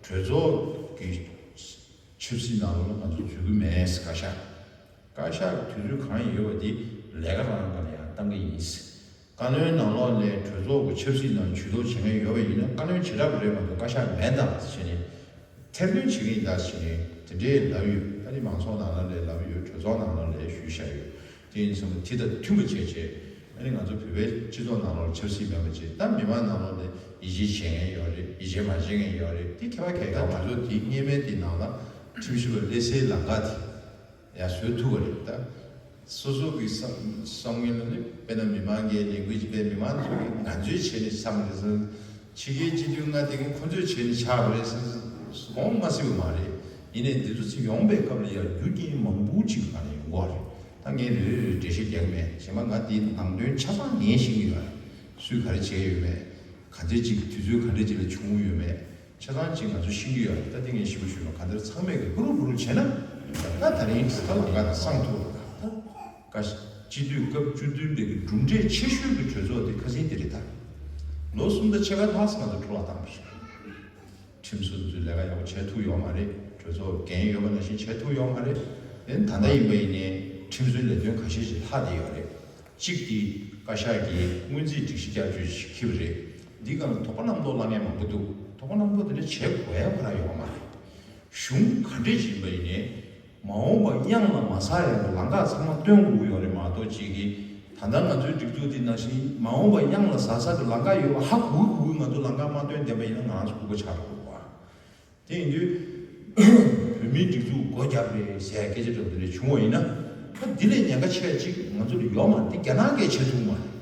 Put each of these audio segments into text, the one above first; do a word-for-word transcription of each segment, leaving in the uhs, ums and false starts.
གྲོས་ཚོགས་ཀྱི་ཆབ་སྲིད་ནང་ལོགས་ལ་ང་ཚོ་འཛུལ་གྱི་མེད། བཀའ་ཤག་བཀའ་ཤག་གི་དུས་ཚོད་གང་ཡོད་པ་དེ་ལས་ཀ་རང་ག་ལ་ཡང་བཏང་གི་ཡིན། བཀའ་བློན་ནང་ལོགས་ནས་གྲོས་ཚོགས་ཀྱི་ཆབ་སྲིད་ནང་ཇུས་གཏོགས་བྱེད་མཁན་ཡོད་པ་ཡིན་ན། བཀའ་བློན་བྱེ་བྲག་པ་རེད་མ་གཏོགས་བཀའ་ཤག་མེད་ད་ཟེར་ནས་ཐེར་འདོན་བྱེད་ཀྱི་ཡིན་ད་ཟེར་ནས་དེ་འདྲའི་ལབ་ཡོད། ཨ་ནི་མང་ཚོགས་ནང་ལ་ལས་ལབ་ཡོད། གྲོས་ཚོགས་ནང་ལ་ལས་ཞུས་བཞག་ཡོད། དེ་ཡིན་ཙང་དེ་དང་མཐུན་པ་བྱས་བྱས། ཨ་ནི་ང་ཚོ་བོད་པའི་སྤྱི་ཚོགས་ནང་ལོགས་ཆབ་སྲིད་མེད་པ་བྱས། ད་མི་མང་ནང་ལོགས་ནས་ཡིད་ཆེས་བྱེད་མཁན་ཡོད་རེད། ཡིད་ཆེས་མ་བྱེད་མཁན་ཡོད་རེད། དེ་ཁྱད་པར་གང་ཡང་མེད། ང་ཚོ་དེ་སྔོན་མའི་དེ་ནང་ལ་ཁྲིམས་ཞིབ་པ་སླེབས་སའི་ལམ་ཁ་དེ་ཡང་བཟོས་ཐུབ་པ་རེད། ད་སོ་སོ་གི་བསམ་བསམ་ངན་ལ་ནི་དཔེར་ན་མི་མང་གི་ལས་འགུལ་གྱི་དཔེ་མི་མང་ཚོ་གིས་ང་ཚོས་བྱས་ནས་བསམ་རེད་བསམ། ཕྱི་རྒྱལ་སྤྱི་འཐུས་ལྔ་དེ་གིས་ཁོ་ཚོས་བྱས་ནས་ཆགས་པ་རེད་བསམ་བསམ་དགོངས་མ་སྲིད་པ་མ་རེད། ཡིན་ནའི་འདི་ཚོ་ཚིག་ཡོང་པའི་སྐབས་ལ་ཡང་རྒྱུ་རྐྱེན་མང་པོ་ཅིག་གང་ཡོང་གི་རེད། ད་ངས་རེ་རེ་རེ་འགྲེལ་བཤད་རྒྱག་གི་མེད། གཞན་པ་ང་འདིའི་ནང་དོན་ཆ་ཚང་ངས་ཤེས་ཀྱི་ཡོད་རེད། སུས་ག་རེ་བྱས་ཡོད་མེད། ག་ཚོད་ཅིག་དུས་ཚོད་ག་འདྲ་ཅིག་ལ་བྱུང་ཡོད་མེད། ཆ་ཚང་ཅིག་ང་ཚོ་ཤེས་ཀྱི་ཡོད་རེད། ད་དེ་ངས་ཞིབ་པོ་ཞུས་ན་ག་འདིར་ཚང་མས་ཀྱི་ཧུ་རུ་ཧུ་རུ་བྱས་ན། ད་ད་རིང་གྲོས་ཚོགས་ལམ་ཁ་ནང་སང་ཐུབ་རེད། ད་བཀའ་སྤྱི་འཐུས་སྐབས་བཅུ་བདུན་པའི་གི་གྲུབ་འབྲས་ཆེ་ཤོས་ཀྱི་གྲོས་ཚོགས་དེ་ཁ་སང་དེ་རེད། ད་ལོ་གསུམ་དང་ཕྱེད་ཀ་ལྷག་ཙམ་ང་ཚོ་འཕྲོ་བརླག་བཏང་བ་ཞིག་ཁྲིམས་བཟོ་ཚོས་ལས་ཀ་ཡག་པོ་བྱས་ཐུབ་ཡོད་མ་རེད། གྲོས་ཚོགས་འགན་ཡོད་པ་ནང་བཞིན་བྱས་ཐུབ་ཡོད་མ་རེད། དེ་ད་ལྟ་ཡིན་པ་ཡིན་ནའི་ཁྲིམས་བཟོའི་ལས་དོན་ཁ་ཤས་ཤིག་ལྷག་བསྡད་ཡོད་རེད། གཅིག་དེ་བཀའ་ཤག་གིས་སྔོན་རྩིས་སྒྲིག་གཞི་བསྐྱར་བཅོས་ཤིག་འཁྱེར་བ་རེད། འདི་སྒང་ལ་དོགས་པ་རྣམ་རྟོག་སློང་མཁན་མང་པོ་འདུག་དོགས་པ་རྣམ་རྟོག་དེ་འདྲ་བྱེད་དགོས་ཡ་ག་ར་ཡོད་མ་རེད། གཞུང་ག་འདྲས་ཡིན་པ་ཡིན་ནའི་མ་འོངས་པ་གཡང་ལ་མ་ཟག་ཡ་གི་ལམ་ཁ་ཚང་མ་སྟོན་དགོས་ཀྱི་ཡོད་རེད་མ་གཏོགས། གཅིག་གིས་ད་ལྟ་ང་ཚོའི་སྒྲིག་འཛུགས་འདི་ནང་བཞིན་མ་འོངས་པ་གཡང་ལ་ཟག་ས་གི་ལམ་ཁ་ཡོད་པ་ཧ་གོ་གི་གོ་གི་ང་ཚོ་ལམ་ཁ་མ་སྟོན་བསྡད་པ་ཡིན་ན་ང་རང་ཚོ་ལྐུགས་པ་ཆགས་འགྲོ་གི་རེད་པ། དེ་ཡིན་དུས་བོད་མིའི་སྒྲིག་འཛུགས་སྒོ་བརྒྱབ་རེད་ཟེར་སྐད་ཆ་འདྲ་པོ་དེ་འདྲ་བྱུང་བ་ཡིན་ན། ད་འདི་ལས་ཉེན་ཁ་ཆེ་བ་གཅིག་ང་ཚོ་ལ་ཡོད་མ་རེད། འདི་རྒྱ་ནག་གིས་བྱེད་ཐུབ་མ་རེད།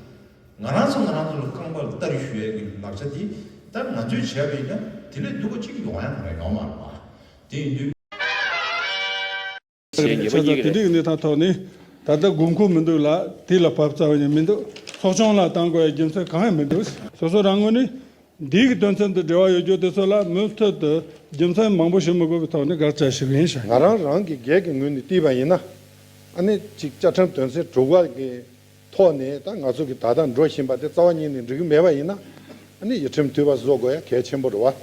ང་རང་ཚོ་ང་རང་ཚོ་ལ་རྐང་པར་སྟ་རེ་གཞུ་ཡས་ཀྱི་ལག་ཆ་འདི་ད་ང་ཚོས་བྱས་པ་ཡིན་ན་དེ་ལས་སྡུག་པ་གཅིག་ཡོང་ཡ་གང་ཡང་ཡོད་མ་རེད་པ། དེ་ཡིན་དུས། བྱས་ཉེས་པ་བྱས་ཙང་དེ་འདྲའི་གནས་སྟངས་ཐོག་ནས་ད་ལྟ་དགོས་མཁོ་མི་འདུག་ལ། དེ་ལ་བབ་རྩ་བ་ནས་མི་འདུག་ཚོགས་ཆུང་ལ་བཏང་དགོས་ཡ་རྒྱུ་མཚན་གང་ཡང་མི་འདུག་སོ་སོ་རང་ངོས་ནས་འདི་གི་དོན་ཚན་དང་འབྲེལ་བ་ཡོད་རྒྱུ་དེ་ཚོ་ལ་མུ་མཐུད་དུ་རྒྱུ་མཚན་མང་པོ་ཞིག་མི་དགོས་པའི་ཐོག་ནས་དགག་བྱ་ཞུ་གི་ཡིན་ཤག་ང་རང་རང་གི་སྒེར་གྱི་ངོས་ནས་བལྟས་པ་ཡིན་ན། ཨ་ནི་གཅིག་བཅའ་ཁྲིམས་དོན་ཚན་དྲུག་པ་གི་ཐོག་ནས་ད་ང་ཚོ་གི་ད་ལྟ་འགྲོ་བཞིན་པ་དེ་རྩ་བ་ཉིད་ནས་འགྲིག་གི་མེད་པ་ཡིན་ན། ཨ་ནི་ཡུལ་ཁྲིམས་འཐུས་པ་བཟོ་དགོས་ཡ་གལ་ཆེན་པོ་རེད་པ།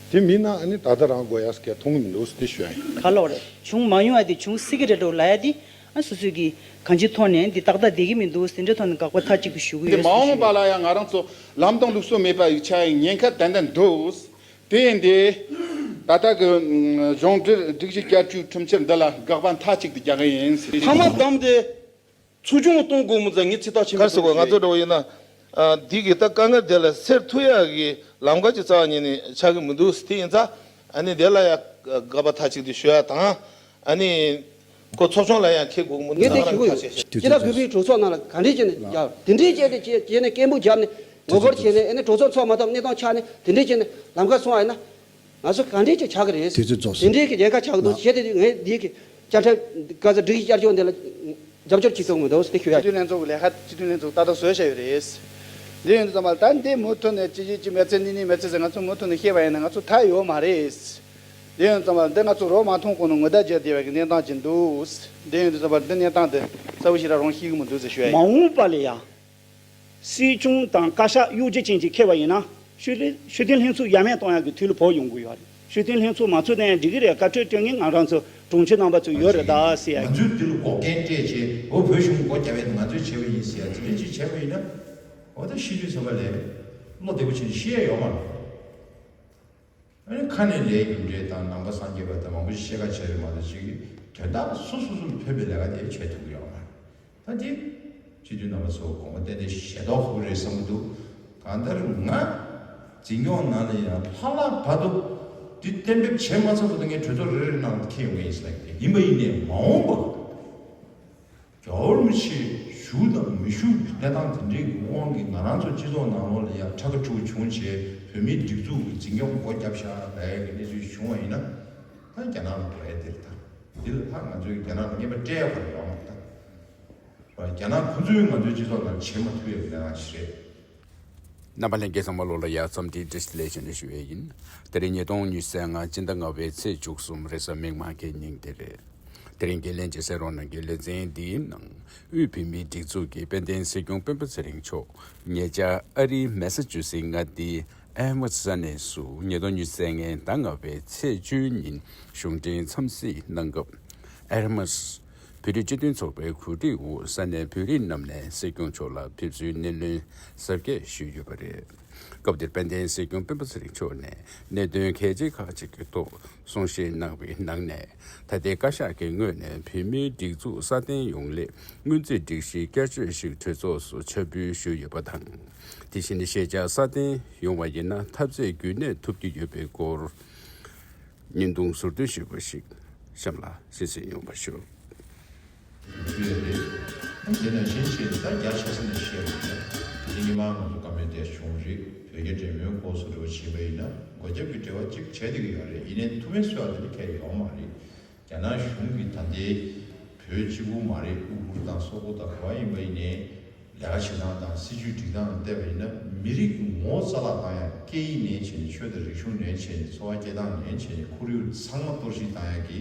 དེ་མིན་ན་ཨ་ནི་ད་ལྟ་རང་དགོས་ཡ་གལ་མཐོང་གི་མི་འདུག་ཟེར་དེ་ཞུ་ཡ་ཡིན། ག་ལོག་རེད། བྱུང་མ་མྱོང་བ་དེ་བྱུང་སྲིད་ཀྱི་རེད་འགྲོ་ལབ་ཡ་དེ། ཨ་སོ་སོས་ཀྱི་གང་ཅིའི་ཐོག་ནས་འདི་ཏག་ཏག་བསྡད་ཀྱི་མི་འདུག་ཟེར་འདྲའི་ཐོག་ནས་དགག་པ་མཐའ་གཅིག་ཏུ་ཞུ་གི་འདི་ཡོད་མ་འོངས་པ་ལ་ཡང་ང་རང་ཚོ་ལམ་སྟོན་ལུགས་སྲོལ་མེད་པ་ཡི་ཆ་ཡི་ཉེན་ཁ་ཏན་ཏན་འདུག་དེ་ཡིན་དེ། ད་ལྟ་གི་གཞུང་འབྲེལ་སྒྲིག་གཞི་བསྐྱར་བཅོས་ཁྲིམས་འཆར་འདི་ལ་དགག་པ་མཐའ་གཅིག་ཏུ་རྒྱག་གི་ཡིན་ཟེར། ཐ་མ་བདམས་ཏེ། ཚོགས་ཆུང་གཏོང་དགོས་མོད་ཙང་ངས་ཚིག་ཐག་ཆོད་པ་ག་རེ་ཟེར་དགོས། ང་ཚོ་འདྲ་བོ་ཡིན་ན། ཨ། འདི་གི་ད་དཀའ་ངལ་དེ་ལ་སེལ་ཐུབ་ཡག་གི་ལམ་ཁ་ཅིག་རྩ་བ་ཉིད་ནས་ཆགས་ཀྱི་མི་འདུག་དེ་ཡིན་ཙང་ཨ་ནི་དེ་ལ་ཡང་དགག་པ་མཐའ་གཅིག་ཏུ་ཞུ་ཡ་དང་། ཨ་ནི་ཁོ་ཚོགས་ཆུང་ལ་ཡང་འཁྱེར་དགོས་མོད་ངས་དེ་ང་ཞུ་གི་རང་ཡོད། ཁ་ཤས་ཤིག་སྤྱི་ཟླ་བོད་པའི་གྲོས་ཚོགས་ནང་ལ་ག་འདྲས་བྱས་ནས་ཡ་དེ་འདྲས་བྱས་ཏེ་བྱས་བྱས་ནས་སྐད་འབོད་བརྒྱབ་ནས་ངོ་རྒོལ་བྱས་ནས། ཨ་ནི་གྲོས་ཚོགས་ཚོགས་མ་ཐུབ་གནས་སྟངས་ཆགས་ནས་དེ་འདྲས་བྱས་ནས་ལམ་ཁ་སོང་བ་ཡིན་ན། ང་ཚོ་ག་འདྲས་ཀྱི་ཆགས་ཀྱི་རེད། དུས་ཚོད་རྫོགས་སོང་། དེ་འདྲས་ཀྱི་ཉེན་ཁ་ཆགས་འདུག་བྱས་ཏེ་ངས་འདི་གི་བཅའ་ཁྲིམས་ག་ཚོད་སྒྲིག་གཞི་བསྐྱར་བཅོས་འདི་ལ་རྒྱབ་སྐྱོར་བྱེད་ཐུབ་མི་འདུག་ཟེར་ཞུ་ཡ། སྤྱི་འཐུས་ལྷན་ཚོགས་ཀྱི་ལས་ཀ་སྤྱི་འཐུས་ལྷན་ཚོགས་ཏག་ཏག་བཟོས་བཞག་ཡོད་རེད། འདི་ཡིན་དུས་ཙམ་པ་ལ་ད་འདི་མུ་མཐུད་ནས་ཅི་ཅི་ཅི་མེད་ཚེ་ནི་ནི་མེད་ཚེ་ཟེར་ང་ཚོ་མུ་མཐུད་ནས་བཤད་པ་ཡིན་ན་ང་ཚོ་མཐའ་ཡོད་མ་རེད། འདི་ཡིན་དུས་ཙམ་པ་ལ་འདི་ང་ཚོ་རོགས་མ་མཐོང་གོང་ནས་ངོ་རྟགས་བརྒྱབ་བསྡད་པའི་གི་གནས་སྟངས་ཅིག་འདུག་འདི་ཡིན་དུས་ཙམ་པ་ལ་འདི་གནས་སྟངས་འདི་གསལ་པོ་ཞིག་ར་རང་ཤེས་ཀྱི་མི་འདུག་ཟེར་ཞུ་ཡ་ཡིན། མ་འོངས་པ་ལ་ཡང་། སྲིད་སྐྱོང་དང་བཀའ་ཤག་གཡོ་སྒྱུ་ཅན་ཅིག་འཁྱེར་བ་ཡིན་ན། ཤུགས་ལྡན་ཤུགས་ལྡན་ལྷན་ཚོགས་ཡར་མར་གཏོང་ཡག་གི་དུས་ལ་བབ་ཡོང་གི་ཡོད་རེད། ཤུགས་ལྡན་ལྷན་ཚོགས་མ་ཚོགས་ན་ཡང་འགྲིག་གི་རེད། བཀའ་འཁྲོལ་སྤྲོད་མཁན་ང་རང་ཚོ་གྲོང་ཁྱེར་རྣམ་པ་ཚོ་ཡོད་རེད་ད་ཟེར་ཡ། ང་ཚོས་འདི་ལ་འགོག་རྐྱེན་སྤྲད་བྱས་འོ་བོད་གཞུང་སྒོ་བརྒྱབ་པས་ང་ཚོས་བྱས་པ་ཡིན་ཟེར་ཡ་དེ་འདྲ་ཅིག་བྱས་པ་ཡིན་ན། འོ་ད་སྤྱི་འཐུས་ཚོགས་པ་ལས་བློ་བདེ་པོ་བྱས་ནས་བཤད་ཡ་ཡོད་མ་རེད། ཨ་ནི་ཁ་ནས་ལས་རྒྱུ་འབྲས་དང་ནང་པ་སངས་རྒྱས་པ་དང་མང་པོ་ཞིག་བཤད་ཁ་བྱས་རེད་མ་གཏོགས་ཅིག་གིས་དོན་དག་སོ་སོ་སོ་ལ་ཕན་པའི་ལས་ཀ་དེ་བྱེད་ཐུབ་ཀྱི་ཡོད་མ་རེད། ད་དེ་སྤྱི་འཐུས་རྣམ་པ་ཚོ་དགོངས་པ་ཏན་ཏན་བཞེས་མདོག་ཁ་པོ་རེད་བསམ་གྱི་འདུག་གང་ལྟར་ང་འཛིན་སྐྱོང་ནང་ལ་ཡང་ལྷག་ལྷག་བར་དུ་འདི་གཏན་འབེབས་བྱས་མ་ཚར་བར་དུ་ངས་གྲོས་ཚོགས་རེ་རེ་ནང་འཁྱེར་ཡོང་གི་ཡིན་ཟེར་ལབ་ཀྱི་ཡིན་པ་ཡིན་ནའི་མ་འོངས་པ། རྒྱལ་བ་རིན་པོ་ཆེ་བཞུགས་དང་མི་བཞུགས་ཀྱི་གནས་སྟངས་དེ་འདྲའི་གི་དབང་གིས་ང་རང་ཚོ་སྤྱི་ཚོགས་ནང་ལོགས་ལ་ཡང་ཁྲ་ཁ་ཁྲིག་བྱུང་བྱས་བོད་མིའི་སྒྲིག་འཛུགས་ཀྱི་འཛིན་སྐྱོང་སྒོ་བརྒྱབ་བཞག་ལབ་ཡ་གི་གནས་ཚུལ་བྱུང་བ་ཡིན་ན། ད་རྒྱ་ནག་ལ་འགྲོ་ཡ་དེ་རེད། ད་འདི་ལ་ད་ང་ཚོས་རྒྱ་ནག་ལ་རྔན་པ་སྤྲད་ཡ་ག་རེ་ཡོད་མ་རེད་ད། རྒྱ་ནག་ཁོ་ཚོས་ང་ཚོའི་སྤྱི་ཚོགས་ནང་བྱེད་མ་ཐུབ་ཡ་གི་གནས་སྟངས་ཤིག་རེད། རྣམ་པ་ལྷན་རྒྱས་ཚང་མ་ལོ་ལ་ཡ་འཚམས་འདྲི་བཀྲ་ཤིས་བདེ་ལེགས་ཞུ་ནས་ཞུ་ཡས་ཡིན། དེ་རིང་ཉིས་སྟོང་ཉི་ཤུ་རྩ་ལྔ་སྤྱི་ཟླ་ལྔ་པའི་ཚེས་བཅུ་གསུམ་རེས་གཟའ་མིག་དམར་གྱི་ཉིན་དེ་རེད། དེ་རིང་འགན་ལེན་བྱེད་སའི་རོགས་གནང་གི་ལེ་ཚན་འདིའི་ནང་དབུས་བོད་མིའི་སྒྲིག་འཛུགས་ཀྱི་དཔལ་ལྡན་སྲིད་སྐྱོང་སྤེན་པ་ཚེ་རིང་མཆོག་ཉེ་ཆར་ཨ་རིའི་མེ་ས་ཅུ་སི་མངའ་སྡེའི་ ཨེ་མ་ས་གནས་སུ་ཉིས་སྟོང་ཉི་ཤུ་རྩ་ལྔའི་ཟླ་ལྔ་པའི་ཚེས་བཅུའི་ཉིན་གཞུང་འབྲེལ་འཚམས་གཟིགས་གནང་སྐབས། ཨེ་མ་བོད་རིགས་སྤྱི་མཐུན་ཚོགས་པའི་གོ་སྒྲིག་འོག་ས་གནས་བོད་རིགས་རྣམས་ནས་སྲིད་སྐྱོང་མཆོག་ལ་ཕེབས་བསུའི་སྣེ་ལེན་གཟབ་རྒྱས་ཞུས་ཡོད་པ་རེད། སྐབས་དེར་དཔལ་ལྡན་སྲིད་སྐྱོང་སྤེན་པ་ཚེ་རིང་མཆོག་ནས་གནད་དོན་གལ་ཆེ་ཁག་ཅིག་གི་ཐོག་གསུང་བཤད་གནང་བའི་ནང་ནས། ད་ལྟའི་བཀའ་ཤག་གི་ངོས་ནས་བོད་མིའི་སྒྲིག་འཛུགས་སྲ་བརྟན་ཡོང་སླད་སྔོན་རྩིས་སྒྲིག་གཞིའི་བསྐྱར་བཅོས་ཤིག་གྲོས་ཚོགས་སུ་ཆ་འབུལ་ཞུས་ཡོད་པ་དང་། དེ་བཞིན་ཤེས་བྱ་སྲ་བརྟན་ཡོང་བ་ཡིན་ན་འཐབ་རྩོད་རྒྱུན་གནས་ཐུབ་ཀྱི་ཡོད་པའི་སྐོར་བརྙན་ཐུང་ཟུར་འདོན་ཞུས་པ་ཞིག་གཤམ་ལ་གསན་གཟིགས་ཡོང་བ་ཞུ། ཞུ་ཡ་རེད། དེ་ནང་བཞིན་བྱས་ནས་ད་རྒྱ་ཆེ་ས་ནས་བཤད་པ་ཡིན་ན། དེ་རིང་ཉི་མ་ང་ཚོ་བཀའ་མོལ་དེ་བྱུང་རེད། བོད་རྒྱ་འབྲེལ་མོལ་སྐོར་སོགས་འགྲོ་བྱེད་པ་ཡིན་ན་སྒོ་རྒྱབ་ཀྱི་འབྲེལ་བ་གཅིག་བྱས་བསྡད་ཀྱི་ཡོད་རེད། ཡིན་ནའི་ཐུགས་ཕན་གསོས་པ་དེ་འདྲ་གང་ཡང་ཡོད་མ་རེད། རྒྱ་ནག་གཞུང་གིས་ད་ལྟའི་བོད་གཅིག་པུ་མ་རེད། ཨུ་གུར་དང་སོག་པོ་དང་ག་བ་ཡིན་པ་ཡིན་ནའི་ལས་ཀ་བྱེད་སྟངས་དང་སྲིད་ཇུས་སྒྲིག་སྟངས་བལྟས་པ་ཡིན་ན། མི་རིགས་ཀྱི་ངོ་བོ་རྩ་བརླག་བཏང་ཡག་སྐད་ཡིག་ནས་བྱས་ནས་ཆོས་དང་རིག་གཞུང་ནས་བྱས་ནས་འཚོ་བ་སྐྱེལ་སྟངས་ནས་བྱས་ནས་ཁོར་ཡུག་ཚང་མ་གཏོར་བཤིག་བཏང་ཡག་གི་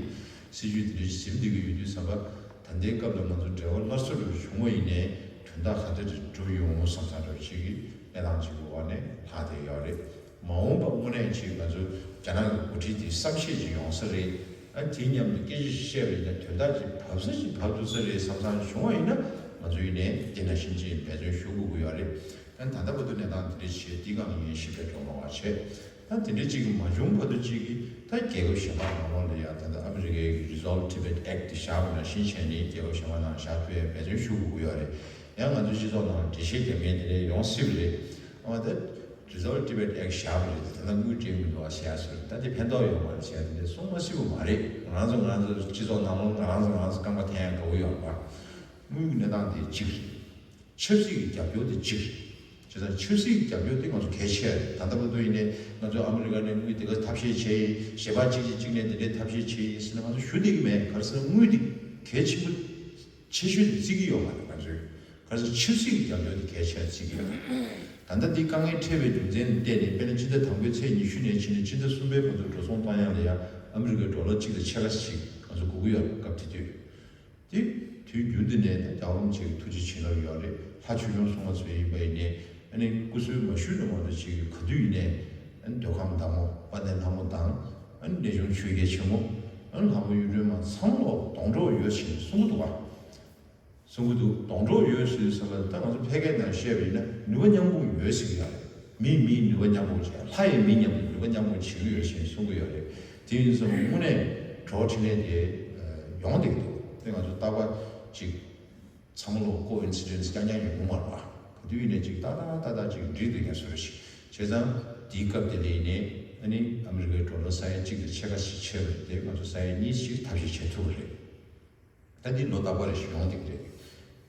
སྲིད་ཇུས་དེ་འདྲ་ཞིག་འཛིན་བསྡད་ཀྱི་ཡོད་དུས་ཙམ་པ། ད་ལྟའི་སྐབས་ལ་ང་ཚོ་འབྲེལ་བ་སླར་གསོ་འདྲ་བྱུང་བ་ཡིན་ནའི་དོན་དག་ག་འདྲ་འགྲུབ་ཡོང་བསམ་བསམ་འདྲ་ཞིག་གི་གནས་སྟངས་ཅིག་གི་འོག་ནས་ལྷག་བསྡད་ཡོད་རེད། མ་འོངས་པ་དངོས་གནས་ཅིག་ང་ཚོ་རྒྱ་ནག་གི་འགོ་ཁྲིད་དེ་བསམ་ཤེས་ཅིག་ཡོང་ས་རེད། ཨ་དེ་མཉམ་དུ་སྐད་ཆ་ཞིག་བཤད་པ་ཡིན་ན་དོན་དག་ཅིག་བབས་ས་ཅིག་བབས་ཐུབ་ས་རེད་བསམ་བསམ་བྱུང་བ་ཡིན་ན། ང་ཚོ་ཡིན་ནའི་དེ་ནང་བཞིན་ཅིག་འབད་བརྩོན་ཞུ་དགོས་ཀྱི་ཡོད་རེད། ཨ་ད་ལྟ་བར་དུ་གནས་སྟངས་དེ་འདྲ་བྱས། དེའི་སྒང་ལ་ངས་ཞིབ་པའི་བགྲོ་གླེང་བ་བྱས། ད་དེ་འདྲ་ཅིག་གི་མ་བྱུང་བར་དུ་ཅིག་གི་ད་རྒྱལ་ཁབ་གཞན་པ་ནང་ལོགས་ལ་ཡང་ད་ལྟ་ཨ་མི་རི་ཀའི་Resolve Tibet Act་དེ་བཞག་པ་ནང་བཞིན་བྱས་ནས་རྒྱལ་ཁབ་གཞན་པ་ནང་བཞག་ཐུབ་ཡའི་འབད་བརྩོན་ཞུ་དགོས་ཀྱི་ཡོད་རེད། ཡང་ང་ཚོའི་སྤྱི་ཚོགས་ནང་འགྲེལ་བཤད་རྒྱག་མཁན་དེ་འདྲ་ཡོང་སྲིད་པ་རེད། ཨ་ད་Resolve Tibet Act་བཞག་པ་རེད། ད་ལྟ་དངུལ་སྤྲད་མི་འདུག་ཨ་ཟེར་ཡ་ཟེར། ད་དེ་ཕན་ཐོགས་ཡོད་མ་རེད་ཟེར་ཡ་དེ་འདྲ་གསུང་མ་སྲིད་པ་མ་རེད། ང་རང་ཚོ་ང་རང་ཚོ་སྤྱི་ཚོགས་ནང་ལོགས་ང་རང་ཚོ་ང་རང་ཚོ་རྐང་པ་འཐེན་ཡ་དགའ་བོ་ཡོད་པ། དངུལ་གྱི་གནས་སྟངས་དེ་གཅིག་རེད། ཆབ་སྲིད་ཀྱི་རྒྱབ་སྐྱོར་དེ་གཅིག་རེད། བྱས་ཙང་ཆབ་སྲིད་ཀྱི་རྒྱབ་སྐྱོར་དེ་ང་ཚོ་གལ་ཆེ་རེད། ད་ལྟ་བར་དུ་ཡིན་ནའི་ང་ཚོ་ཨ་མི་རི་ཀ་ནས་དངུལ་དེ་ག་ཐབས་ཤེས་བྱས་ཡིན། གཞན་པ་གཅིག་གིས་གཅིག་ནས་དེ་འདྲའི་ཐབས་ཤེས་བྱས་ཡིན་ཟེར་ནས་ང་ཚོ་ཞུ་བསྡད་ཀྱི་མེད། ག་རེ་ཟེར་ན་དངུལ་དེ་གལ་ཆེན་པོ་ཆེ་ཤོས་དེ་བརྩི་གི་ཡོད་མ་རེད་ང་ཚོས། ག་རེ་ཟེར་ན་ཆབ་སྲིད་ཀྱི་རྒྱབ་སྐྱོར་དེ་གལ་ཆེ་བརྩི་གི་ཡོད་རེད། ད་ལྟ་འདི་དཀའ་ངལ་འཕྲད་པའི་རྒྱུ་མཚན་ལ་བརྟེན་ནས། དཔེར་ན་སྤྱི་ཟླ་དང་པོའི་ཚེས་ཉི་ཤུ་ནས་ཕྱིན་ནས་སྤྱི་ཟླ་གསུམ་པའི་བར་དུ་འགྲོ་སོང་བཏང་ཡག་ལ་ཡང་ཨ་མི་རི་ཀའི་ཌོ་ལར་གཅིག་དང་ཕྱེད་ཀ་ཞིག་ང་ཚོ་དགོས་ཀྱི་ཡོད་རེད། སྐབས་དེ་དུས། དེ་དུས་རྒྱུན་དུ་ནས་རྒྱལ་བ་རིན་པོ་ཆེ་གི་ཐུགས་རྗེ་བྱིན་རླབས་ཡོད་རེད། ལྷ་ཆོས་སྐྱོང་སྲུང་མ་ཚོ་ཡིན་པ་ཡིན་ནའི། ཨ་ནི་སྐུ་གསོལ་མ་ཞུས་ན་མ་གཏོགས་ཅིག་ག་དུས་ཡིན་ནའི། ཨ་ནི་འདོད་ཁམས་བདག་མོ་དཔལ་ལྡན་ལྷ་མོ་དང་། ཨ་ནི་གནས་ཆུང་ཆོས་རྒྱལ་ཆེན་མོ། ཨ་ནི་ལྷ་མོ་གཡུ་སྒྲོན་མ་ཚང་མ་ལོག་སྡོང་གྲོགས་ཡོད་ཅེས་གསུང་གི་འདུག་ག་གསུང་གི་འདུག་སྡོང་གྲོགས་ཡོད་ཟེར་དུས་ཙམ་པ། ད་ང་ཚོ་ཕལ་སྐད་ནང་བཤད་པ་ཡིན་ན་ནུས་པ་མཉམ་སྤུངས་ཡོད་ཟེར་གྱི་ཡོད་རེད། མིས་མིའི་ནུས་པ་མཉམ་སྤུངས་བྱས། ལྷ་ཡིས་མི་མཉམ་དུ་ནུས་པ་མཉམ་སྤུངས་བྱེད་ཀྱི་ཡོད་ཅེས་གསུང་གི་ཡོད་རེད། དེ་ཡིན་ཙང་དངོས་གནས་གྲོགས་འཕྲིན་ལས་དེ་ཡོང་བསྡད་ཀྱི་འདུག་དེ་ང་ཚོ་རྟག་པར་ཅིག་ཚང་མ་ལོག་ཀོ་ཨིན་སི་ཌེན་སི་རྐྱང་རྐྱང་ཡོང་གི་མ་རེད་པ། ག་དུས་ཡིན་ནའི་ཅིག་ཏག་ཏག་ཏག་ཏག་ཅིག་འགྲིག་འདུག་ཡ་བཟོ་འདྲ་ཞིག་བྱས་ཙང་དེའི་སྐབས་དེ་ལ་ཡིན་ནའི། ཨ་ནི་ཨ་མི་རི་ཀའི་ཌོ་ལར་ས་ཡ་གཅིག་དང་ཕྱེད་ཀ་ཞིག་ཆད་པ་རེད་དེ། ང་ཚོ་ས་ཡ་གཉིས་ཤིག་ཐབས་ཤེས་བྱེད་ཐུབ་པ་རེད། ད་འདི་ལོ་རྟག་པ་རེ་ཞིག་ཡོང་བསྡད་ཀྱི་རེད།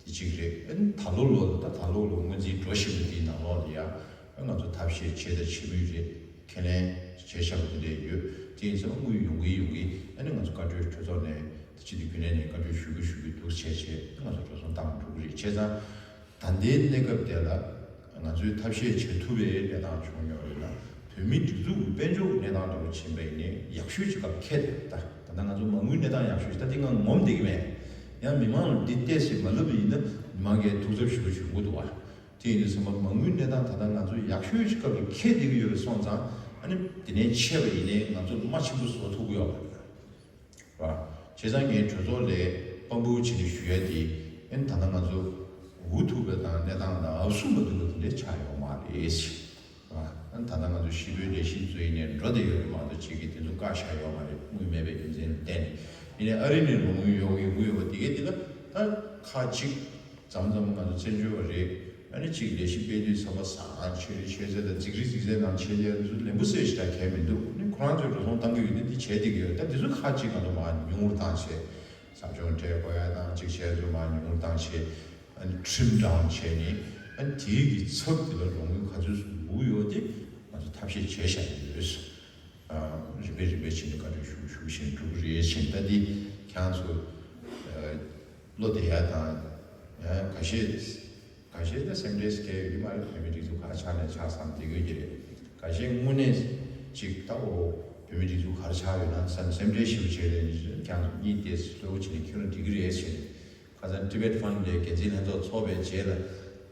དེ་གཅིག་རེད། ཨ་ནི་ད་ལོ་ལོ་ད་ད་ལོ་ལོ་སྔོན་རྩིས་འགྲོ་བཞིན་པ་འདིའི་ནང་ལོགས་ལ་ཡ། ཨ་ང་ཚོ་ཐབས་ཤེས་བྱས་དང་བྱེད་མུས་རེད། ཁས་ལེན་བྱས་བཞག་པ་དེ་འདྲ་ཡོད། དེ་ཡིན་ཙང་དངུལ་ཡོང་གི་ཡོང་གི། ཨ་ནི་ང་ཚོ་བཀའ་འཁྲོལ་གྲོས་ཚོགས་ནས་སྤྱི་འཐུས་རྒྱུན་ལས་ནས་བཀའ་འཁྲོལ་ཞུ་གི་ཞུ་གི་འདུག་བྱས་བྱས། ཨ་ང་ཚོ་འགྲོ་སོང་བཏང་འགྲོ་གི་རེད། བྱས་ཙང་ད་ལྟའི་གནས་སྐབས་དེ་ལ་ང་ཚོས་ཐབས་ཤེས་བྱེད་ཐུབ་པའི་གནས་སྟངས་བྱུང་ཡོད་རེད་ལ། བོད་མིའི་སྒྲིག་འཛུགས་ཀྱི་དཔལ་འབྱོར་གྱི་གནས་སྟངས་འདྲ་བོ་ཕྱིན་པ་ཡིན་ནའི་ཡག་ཤོས་ཅིག་སྐབས་འཁེལ་བསྡད་པ། ད་ད་ལྟ་ང་ཚོ་མ་དངུལ་གནས་སྟངས་ཡག་ཤོས་ཅིག་ད་འདི་ང་ངོམ་བསྡད་ཀྱི་མེད། ཡང་མི་མང་ལ་འདི་བལྟས་ཟེར་མ་ལབ་པ་ཡིན་ན་མི་མང་གིས་ཐུགས་འཚབ་ཞེ་པོ་བྱེད་ཀྱི་འདུག་བ། དེ་ཡིན་དུས་ཙམ་པ་མ་དངུལ་གནས་སྟངས་ད་ལྟ་ང་ཚོ་ཡག་ཤོས་ཅིག་སྐབས་ལ་འཁེལ་བསྡད་ཀྱི་ཡོད་པ་སོང་ཙང་། ཨ་ནི་དེ་ནས་ཆད་པ་ཡིན་ནའི་ང་ཚོ་མ་ཆེན་པོ་བཟོ་ཐུབ་ཀྱི་ཡོད་མ་རེད། བ། བྱས་ཙང་ངས་གྲོས་ཚོགས་ལ་དཔང་པོ་བྱས་ནས་ཞུ་ཡ་དེ། ཨ་ནི་ད་ལྟ་ང་ཚོ་འུ་ཐུག་པ་དང་གནས་སྟངས་དང་ཨབ་སུ་མ་ཐུག་པ་དེ་འདྲ་ཆགས་ཡོད་མ་རེད། བ། ཨ་ནི་ད་ལྟ་ང་ཚོ་གཞིས་སྤོས་ལས་གཞི་ཚོ་ཡིན་ནའི་འགྲོ་བསྡད་ཡོད་རེད་མ་གཏོགས་ཅིག་གིས་དེ་ཚོ་བཀག་བཞག་ཡོད་མ་རེད། དངུལ་མེད་པའི་རྒྱུ་མཚན་ལ་བརྟེན་ནས། ཡིན་ནའི་ཨ་རི་ནས་ལོག་དངུལ་ཡོང་གི་ཡོང་གི་ཡོད་པ་དེ་གའི་དེ་ལ་ད་ཁག་ཅིག་མཚམས་མཚམས་ང་ཚོ་བཙན་བྱོལ་བ་རེད། ཨ་ནི་གཅིག་ལས་གཞི་སྤེལ་དུས་ཚོགས་པ་བཟང་ཆོས་རེ་ཆོས་ཚད་དང་རྫིག་རིགས་རྫིག་ཚད་ནང་ཆེད་ལས་ཚོ་ལན་པོ་སེ་ཞིག་ད་གལ་མི་འདུག་ཨ་ནི་ཁོ་རང་ཚོས་འགྲོ་སོང་བཏང་གི་ཡོད་དུས་འདི་བྱས་བསྡད་ཀྱི་ཡོད། ད་འདི་ཚོ་ཁག་ཅིག་ང་ཚོ་མར་ཉུང་རུ་བཏང་བྱས། ཟབ་སྦྱོང་སྤྲད་དགོས་ཡ་དང་གཅིག་བྱས་ཚོ་མར་ཉུང་རུ་བཏང་བྱས། ཨ་ནི་ཊིམ་ཌའུན་བྱས་ནས། ཨ་ནི་དེའི་གི་ཚབ་དེ་ལ་ལོ་ངོ་ག་ཚོད་ཟུག་ཡོད་དེ་ང་ཚོ་ཐབས་ཤེས་བྱས་བཞག་ཡོད། རིམ་པས་རིམ་པས་བྱས་ནས་བཀའ་འཁྲོལ་ཞུ་ཞུ་བཞིན་འགྲོ་གི་རེད། བྱས་ད་འདི་ཁྱེད་རང་ཚོ་བློ་བདེ་ཡ་དང་། ཁ་ཤས་ཁ་ཤས་ད་སེམས་ཁྲལ་སྐྱེ་ཡོད་མ་རེད། བོད་མི་སྒྲིག་འཛུགས་ག་རེ་ཆགས་ནས་ཆགས་སམ་དེ་གོ་གི་རེད། ཁ་ཤས་དངོས་གནས་ཅིག་ད་འོ་བོད་མི་སྒྲིག་འཛུགས་ག་རེ་ཆགས་ཡོད་ན་བསམ་སེམས་ཁྲལ་ཞེ་པོ་བྱས་ནས་ཁྱེད་རང་ཚོ་གཉིས་བལྟས་གསལ་པོ་བྱས་ནས་ཁྱོད་རང་འགྲིག་གི་རེད་ཟེར་ནས། ཁ་སང་Tibet Fund་ལས་འགན་འཛིན་ལྷན་ཚོགས་ཚོགས་པའི་རྗེས་ལ་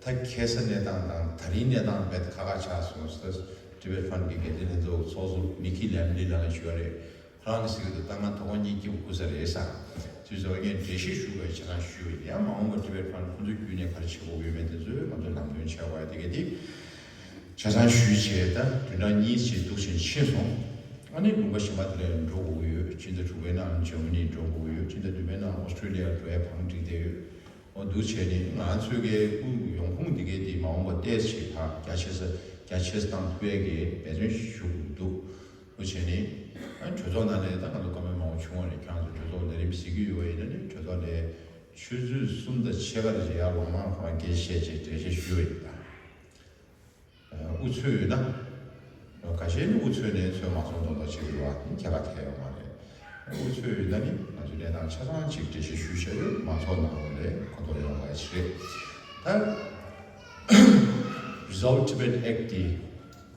ད་ཁ་སང་གནས་སྟངས་དང་ད་རིང་གནས་སྟངས་རྦད་ཁག་ཁག་ཆགས་སོང་ཟེར། Tibet Fund གི་འགན་འཛིན་ལྷན་ཚོགས་ཚོགས་གཙོ་མི་ཁི་ལེམ་ལི་ལགས་ལ་ཞུས་པ་རེད། ཁོ་རང་གིས་ཟེར་གྱི་འདུག་ད་ང་དོ་དགོང་གཉིད་སྐྱིད་པོ་ཁུག་ས་རེད་ཟེར། དུས་ཚོད་ངས་འགྲེལ་བཤད་ཞུ་དགོས་ཆ་ཚང་ཞུས་པ་ཡིན། ཡང་མ་འོངས་པར་Tibet Fund ཁོང་ཚོའི་བརྒྱུད་ནས་ག་རེ་བྱེད་དགོས་ཀྱི་ཡོད་མེད་དེ་ཚོའི་ང་ཚོ་ལམ་སྟོན་བྱས་པ་དེ་ག་དེ་ཆ་ཚང་ཞུས་བྱས། ད་བདུན་ཕྲག་གཉིས་ཅིག་འདུག་བྱས་ཕྱིན་སོང་། ཨ་ནི་ལུང་པ་གཞན་པ་དེ་ལ་འགྲོ་དགོས་ཀྱི་ཡོད། ཕྱི་ཟླ་དྲུག་པའི་ནང་ཇར་མ་ནི་འགྲོ་དགོས་ཀྱི་ཡོད། ཕྱི་ཟླ་བདུན་པའི་ནང་ཨོ་སི་ཀྲི་ལི་ཡ་འགྲོ་ཡ་བང་བསྒྲིགས་བསྡད་ཡོད། འོ་འདུག་བྱས་ནས་ང་ཚོའི་གི་སྐུ་ཡོང་ཁུངས་འདི་གའི་དེ་མ་འོངས་པ་ཏོག་ཙམ་ཕར་རྒྱ་ཆེ་ས་རྒྱ་ཆེ་ས་བཏང་ཐུབ་ཡས་ཀྱི་འབད་བརྩོན་ཞུ་དགོས་འདུག་འདུག་བྱས་ནས་ཨ་གྲོས་ཚོགས་ནང་ནས་ད་ང་ཚོ་བཀའ་མོལ་མང་པོ་བྱུང་བ་རེད། ཁྱེད་རང་ཚོ་གྲོས་ཚོགས་ལས་རིམ་གཟིགས་ཀྱི་ཡོད་པ་ཡིན་ན་ནི་གྲོས་ཚོགས་ནས་ཆུ་ཚོད་གསུམ་དང་ཕྱེད་ཀ་རེ་བྱས་ཡར་ལོང་མར་ཁོ་རང་སྐད་ཆ་བཤད་བྱས་འགྲེལ་བཤད་ཞུས་པ་ཡིན་ད། ཨུ་ཚུགས་ཡོད་ན། ཁ་ཤས་ནི་ཨུ་ཚུགས་ནས་ཚོད་མ་ཚོད་མདོག་མདོག་བྱེད་ཀྱི་འདུག་བ། ཁྱད་པར་ཐལ་ཡོད་མ་རེད། ཨུ་ཚུགས་ཡོད་ན་ནི་ང་ཚོས་གནས་སྟངས་ཆ་ཚང་ཅིག་འགྲེལ་བཤད་ཞུས་བཞག་ཡོད། མ་ཚོར་ནང་ལོགས་ལ་གོ་རྟོགས་ཡོང་བ་ཞིག་རེད། ད་Resolve Tibet Act དེ་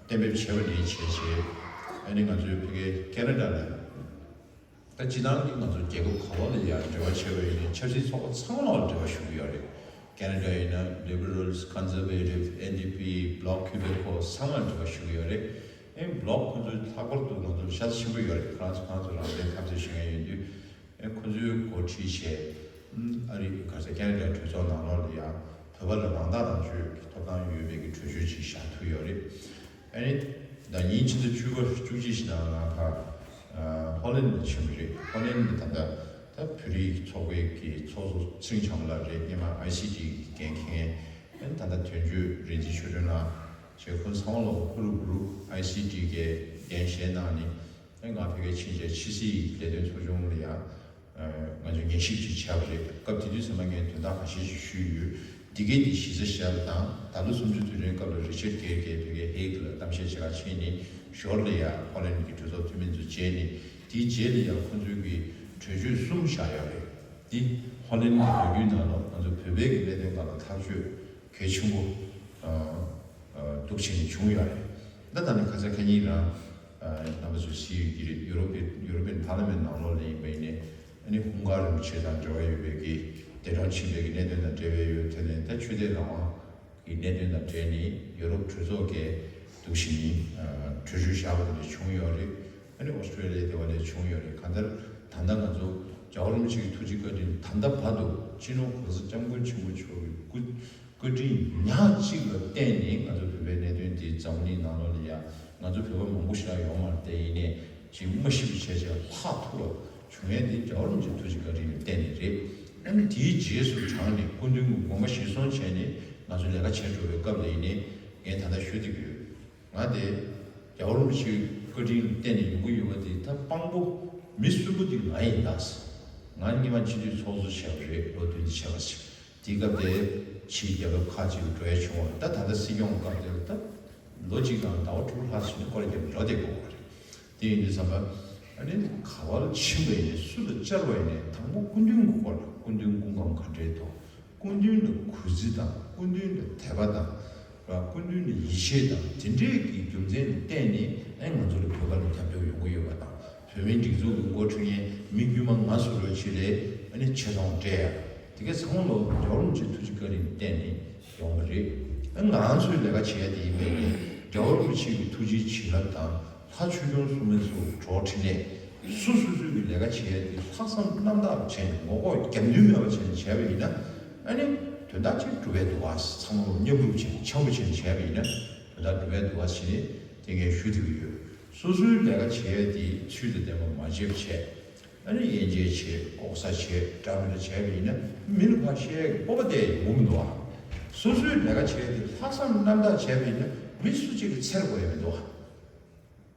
གཏན་འབེབས་བྱས་པ་ནས་བྱས་བྱས། ཨ་ནི་ང་ཚོའི་ཕ་གིའི་ཁེ་ན་ཌ་ལ། ད་སྤྱིར་བཏང་གི་ང་ཚོ་རྒྱལ་ཁབ་ག་བ་ལ་ཡང་འབྲེལ་བ་བྱས་པ་ཡིན་ནའི་ཆབ་སྲིད་ཚོགས་པ་ཚང་མ་ལ་འབྲེལ་བ་ཞུ་གི་ཡོད་རེད། ཁེ་ན་ཌ་ཡིན་ན་Liberals, Conservative, N D P, Bloc Québécois ཚང་མ་ལ་འབྲེལ་བ་ཞུ་གི་ཡོད་རེད། ཨེ་Bloc ཁོ་ཚོ་ལྷག་པར་དུ་ང་ཚོ་ཤ་ཚ་ཆེན་པོ་ཡོད་རེད། ཁོ་རང་ཚོ་ཁོ་རང་ཚོ་རང་བཙན་འཐབ་རྩོད་བྱེད་མཁན་ཡིན་དུས། ཨེ་ཁོ་ཚོའི་འགོ་ཁྲིད་བྱས། ཨ་རི་ག་ས་ཁེ་ན་ཌ་གྲོས་ཚོགས་ནང་ལོགས་ལ་ཡང་བོད་པ་ལ་རང་ཐག་རང་གཅོད་ཀྱི་ཐོབ་ཐང་ཡོད་པའི་གི་གྲོས་ཆོད་ཅིག་བཞག་ཐུབ་ཡོད་རེད། ཨ་ནི་ཟླ་ཉིན་ཕྱི་ཟླ་བཅུ་པ་བཅུ་གཅིག་ཞིག་ནང་ང་ཕར་ཧོ་ལན་ལ་ཕྱིན་པ་རེད། ཧོ་ལན་ལ་ད་ལྟ་ད་བོད་རིགས་ཚོགས་པའི་གི་ཚོགས་གཙོ་ཚེ་རིང་བྱམས་པ་ལགས་རེད། སྔོན་མ་ཨའི་སི་ཊི་གི་འགན་འཁྱེར་མཁན། ཨ་ནི་ད་ལྟ་དོན་གཅོད་རིག་འཛིན་ཆོས་སྒྲོན་ལགས་བྱས། ཁོང་ཚང་མ་ལོག་ཧུ་རུ་བུ་རུ་ཨའི་སི་ཊི་གི་འགན་བཞེས་གནང་ནས། ཨ་ནི་ང་ཕ་གིར་ཕྱིན་བྱས་ཕྱི་སྲིད་ལས་དོན་ཚོགས་ཆུང་ལ་ཡང་ང་ཚོས་ཉན་ཞིབ་ཅིག་བྱས་པ་རེད། སྐབས་དེ་དུས་ཙམ་པ་ངས་དོན་དག་ཁ་ཤས་ཤིག་ཞུས་ཡོད། འདི་གའི་འདི་གཞི་རྩ་བཞག་པ་དང་། ད་ལོ་གསུམ་བཅུ་དུས་དྲན་སྐབས་ལ་རི་ཆར་གྷེར་གྱིས་ཕ་གིའི་ཧེག་ལ་གཏམ་བཤད་བྱེད་ག་ཕྱིན་ནས། ཞོར་ལ་ཡང་ཧོ་ལན་གྱི་གྲོས་ཚོགས་འཐུས་མི་ཚོ་མཇལ་ནས། དེའི་རྗེས་ལ་ཡང་ཁོ་ཚོའི་གི་གྲོས་ཆོད་གསུམ་བཞག་ཡོད་རེད། འདི་ཧོ་ལན་གྱི་ལོ་རྒྱུས་ནང་ལ་ང་ཚོ་བོད་པའི་གི་གནད་དོན་སྒང་ལ་ཐག་གཅོད་གལ་ཆེན་པོ་འདུག་བྱས་ནས་བྱུང་ཡོད་རེད། ད་ད་ནི་ཁ་སང་ཁ་ཉིན་རང་རྣམ་པ་ཚོས་གཟིགས་ཡོད་ཀྱི་རེད། ཡུ་རོབ་ཀྱི་ཡུ་རོ་པི་ཡན་པར་ལི་མེན་ནང་ལོགས་ལ་ཡིན་པ་ཡིན་ནའི། ཨ་ནི་ཧུང་གྷ་རི་རིན་པོ་ཆེ་དང་འབྲེལ་བ་ཡོད་པའི་གི་འདས་གྲོངས་ཕྱིན་པའི་གི་གནད་དོན་དང་འབྲེལ་བའི་ཡོད། དེ་ནས་ད་ཆོས་དད་རང་དབང་གི་གནད་དོན་དང་འབྲེལ་ནས་ཡུ་རོབ་གྲོས་ཚོགས་ཀྱིས་འདུག་བྱས་ནས་གྲོས་ཆོད་བཞག་པ་དེ་འདྲ་བྱུང་ཡོད་རེད། ཨ་ནི་ཨོ་སི་ཀྲི་ལི་ཡའི་དེ་བ་ལས་བྱུང་ཡོད་རེད། གང་ལྟར་ད་ལྟ་ང་ཚོ་རྒྱལ་བ་རིན་པོ་ཆེ་གི་ཐུགས་རྗེ་བཀའ་དྲིན་ད་ལྟ་བར་དུ་སྤྱི་ནོར་༸གོང་ས་༸སྐྱབས་མགོན་ཆེན་པོ་མཆོག་གི་སྐུ་བཀའ་དྲིན་ཉག་གཅིག་ལ་བརྟེན་ནས་ང་ཚོ་བོད་པའི་གནད་དོན་འདི་འཛམ་གླིང་ནང་ལོགས་ལ་ཡ་ང་ཚོ་བོད་པ་མང་པོ་ཞིག་ལ་ཡོང་མ་རེད། དེ་ཡིན་ནའི་ཅིག་མ་ཤི་བ་བྱས་བྱས་ལྷག་ཐུབ་པ་བྱུང་ཡས་འདི་རྒྱལ་བ་རིན་པོ་ཆེའི་ཐུགས་རྗེ་བཀའ་དྲིན་ལ་བརྟེན་ནས་རེད། ཨ་ནི་དེའི་རྗེས་སུ་འབྲངས་ནས་སྐུ་མདུན་གྱི་དགོངས་པ་གཞིར་བཟུང་བྱས་ནས་ང་ཚོ་ལས་ཀ་བྱེད་འགྲོ་བའི་སྐབས་ལ་ཡིན་ནའི་ངས་ད་ལྟ་ཤོད་བསྡད་ཀྱི་ཡོད། ང་དེ་རྒྱལ་བ་རིན་པོ་ཆེའི་བཀའ་དྲིན་ལ་བརྟེན་ནས་ཡོང་གི་ཡོད་པ་དེ། ད་དཔང་པོ་མི་གསོན་པོ་དེ་ང་ཡིན་ད། ང་སྔོན་མ་སྤྱི་འཐུས་ཚོགས་གཙོ་བྱས་པ་རེད། ལོ་བདུན་བྱས་པ་ཞིག་དེའི་སྐབས་དེ་ཕྱིའི་རྒྱལ་ཁབ་ཁག་ཅིག་ལ་འགྲོ་ཡ་བྱུང་བ་རེད། ད་ད་ལྟ་སྲིད་སྐྱོང་སྐབས་དེ་ལ་ད་ལོ་གཅིག་དང་ཟླ་བ་དྲུག་ལྷག་ཕྱིན་ནས་སྐོར་རྒྱབ་འགྲོ་བསྡད་དགོས་པ་རེད། དེ་ཡིན་དུས་ཙམ་པ་ཨ་ནི་ག་བ་ལ་ཕྱིན་པ་ཡིན་ནའི་སུ་ལ་བཅར་བ་ཡིན་ནའི་དང་པོ་སྐུ་མདུན་གྱི་སྐོར་ལ། སྐུ་མདུན་སྐུ་ཁམས་ག་འདྲའི་ཐོག་སྐུ་མདུན་ལ་གུས་བརྩི་དང་། སྐུ་མདུན་ལ་དད་པ་དང་། སྐུ་མདུན་ལ་ཡིད་ཆེས་དང་། དེ་འདྲའི་གི་རྒྱུ་མཚན་ལ་བརྟེན་ནས་ཨ་ནི་ང་ཚོ་ལ་བོད་པ་ལ་རྒྱབ་སྐྱོར་ཡོང་གི་ཡོད་པ་དང་། བོད་མིའི་སྒྲིག་འཛུགས་ཀྱི་འགོ་ཁྲིད་མཁན་མི་དཀྱུས་མ་ང་བཟོ་འདྲ་ཅིག་ལ་ཨ་ནི་ཆེ་མཐོང་སྤྲད་ཡ། དེ་གའི་ཚང་མ་ལོ་རྒྱལ་བ་རིན་པོ་ཆེའི་ཐུགས་རྗེ་བཀའ་དྲིན་བརྟེན་ནས་ཡོང་བ་རེད། ཨ་ནི་ང་རང་ཚོའི་ལས་ཀ་བྱེད་ཡ་དེ་ཡིན་པས་ནི་རྒྱལ་བ་རིན་པོ་ཆེ་གི་ཐུགས་རྗེའི་བྱིན་རླབས་དང་། ལྷ་ཆོས་སྐྱོང་སྲུང་མའི་ཚོགས་གྲོགས་འཕྲིན་ལས། སོ་སོ་སོའི་གི་ལས་ཀ་བྱེད་ཡ་དེ་ལྷག་བསམ་རྣམ་དག་བྱས་ནས། ངོ་ལྐོག་རྒྱབ་མདུན་མེད་པ་བྱས་ནས་བྱས་པ་ཡིན་ན། ཨ་ནི་དོན་དག་ཅིག་འགྲུབ་པའི་འདུག་ག་ཚང་མ་མཉམ་རུབ་བྱས་ནས་འཆམ་པོ་བྱས་ནས་བྱས་པ་ཡིན་ན་དོན་དག་འགྲུབ་པའི་འདུག་ག་ཟེར་ནས་དེ་ངས་ཞུ་ཐུབ་ཀྱི་ཡོད། སོ་སོའི་ལས་ཀ་བྱེད་ཡ་དེ་ཚུལ་དང་ལྡན་པ་མ་བྱས་པ་བྱས། ཨ་ནི་དབྱེ་འབྱེད་བྱས། ལྐོག་ཟ་བྱས། འདྲ་མི་འདྲ་བྱས་པ་ཡིན་ན་མི་ལ་ཕར་བཤད་ཡ་གི་སྤོབས་པ་དེ་ཡོང་གི་མི་འདུག་ག་སོ་སོའི་ལས་ཀ་བྱེད་ཡ་དེ་ལྷག་བསམ་རྣམ་དག་བྱས་པ་ཡིན་ན་མི་སུ་གཅིག་གིས་འཚེར་དགོས་ཡ་མི་འདུག་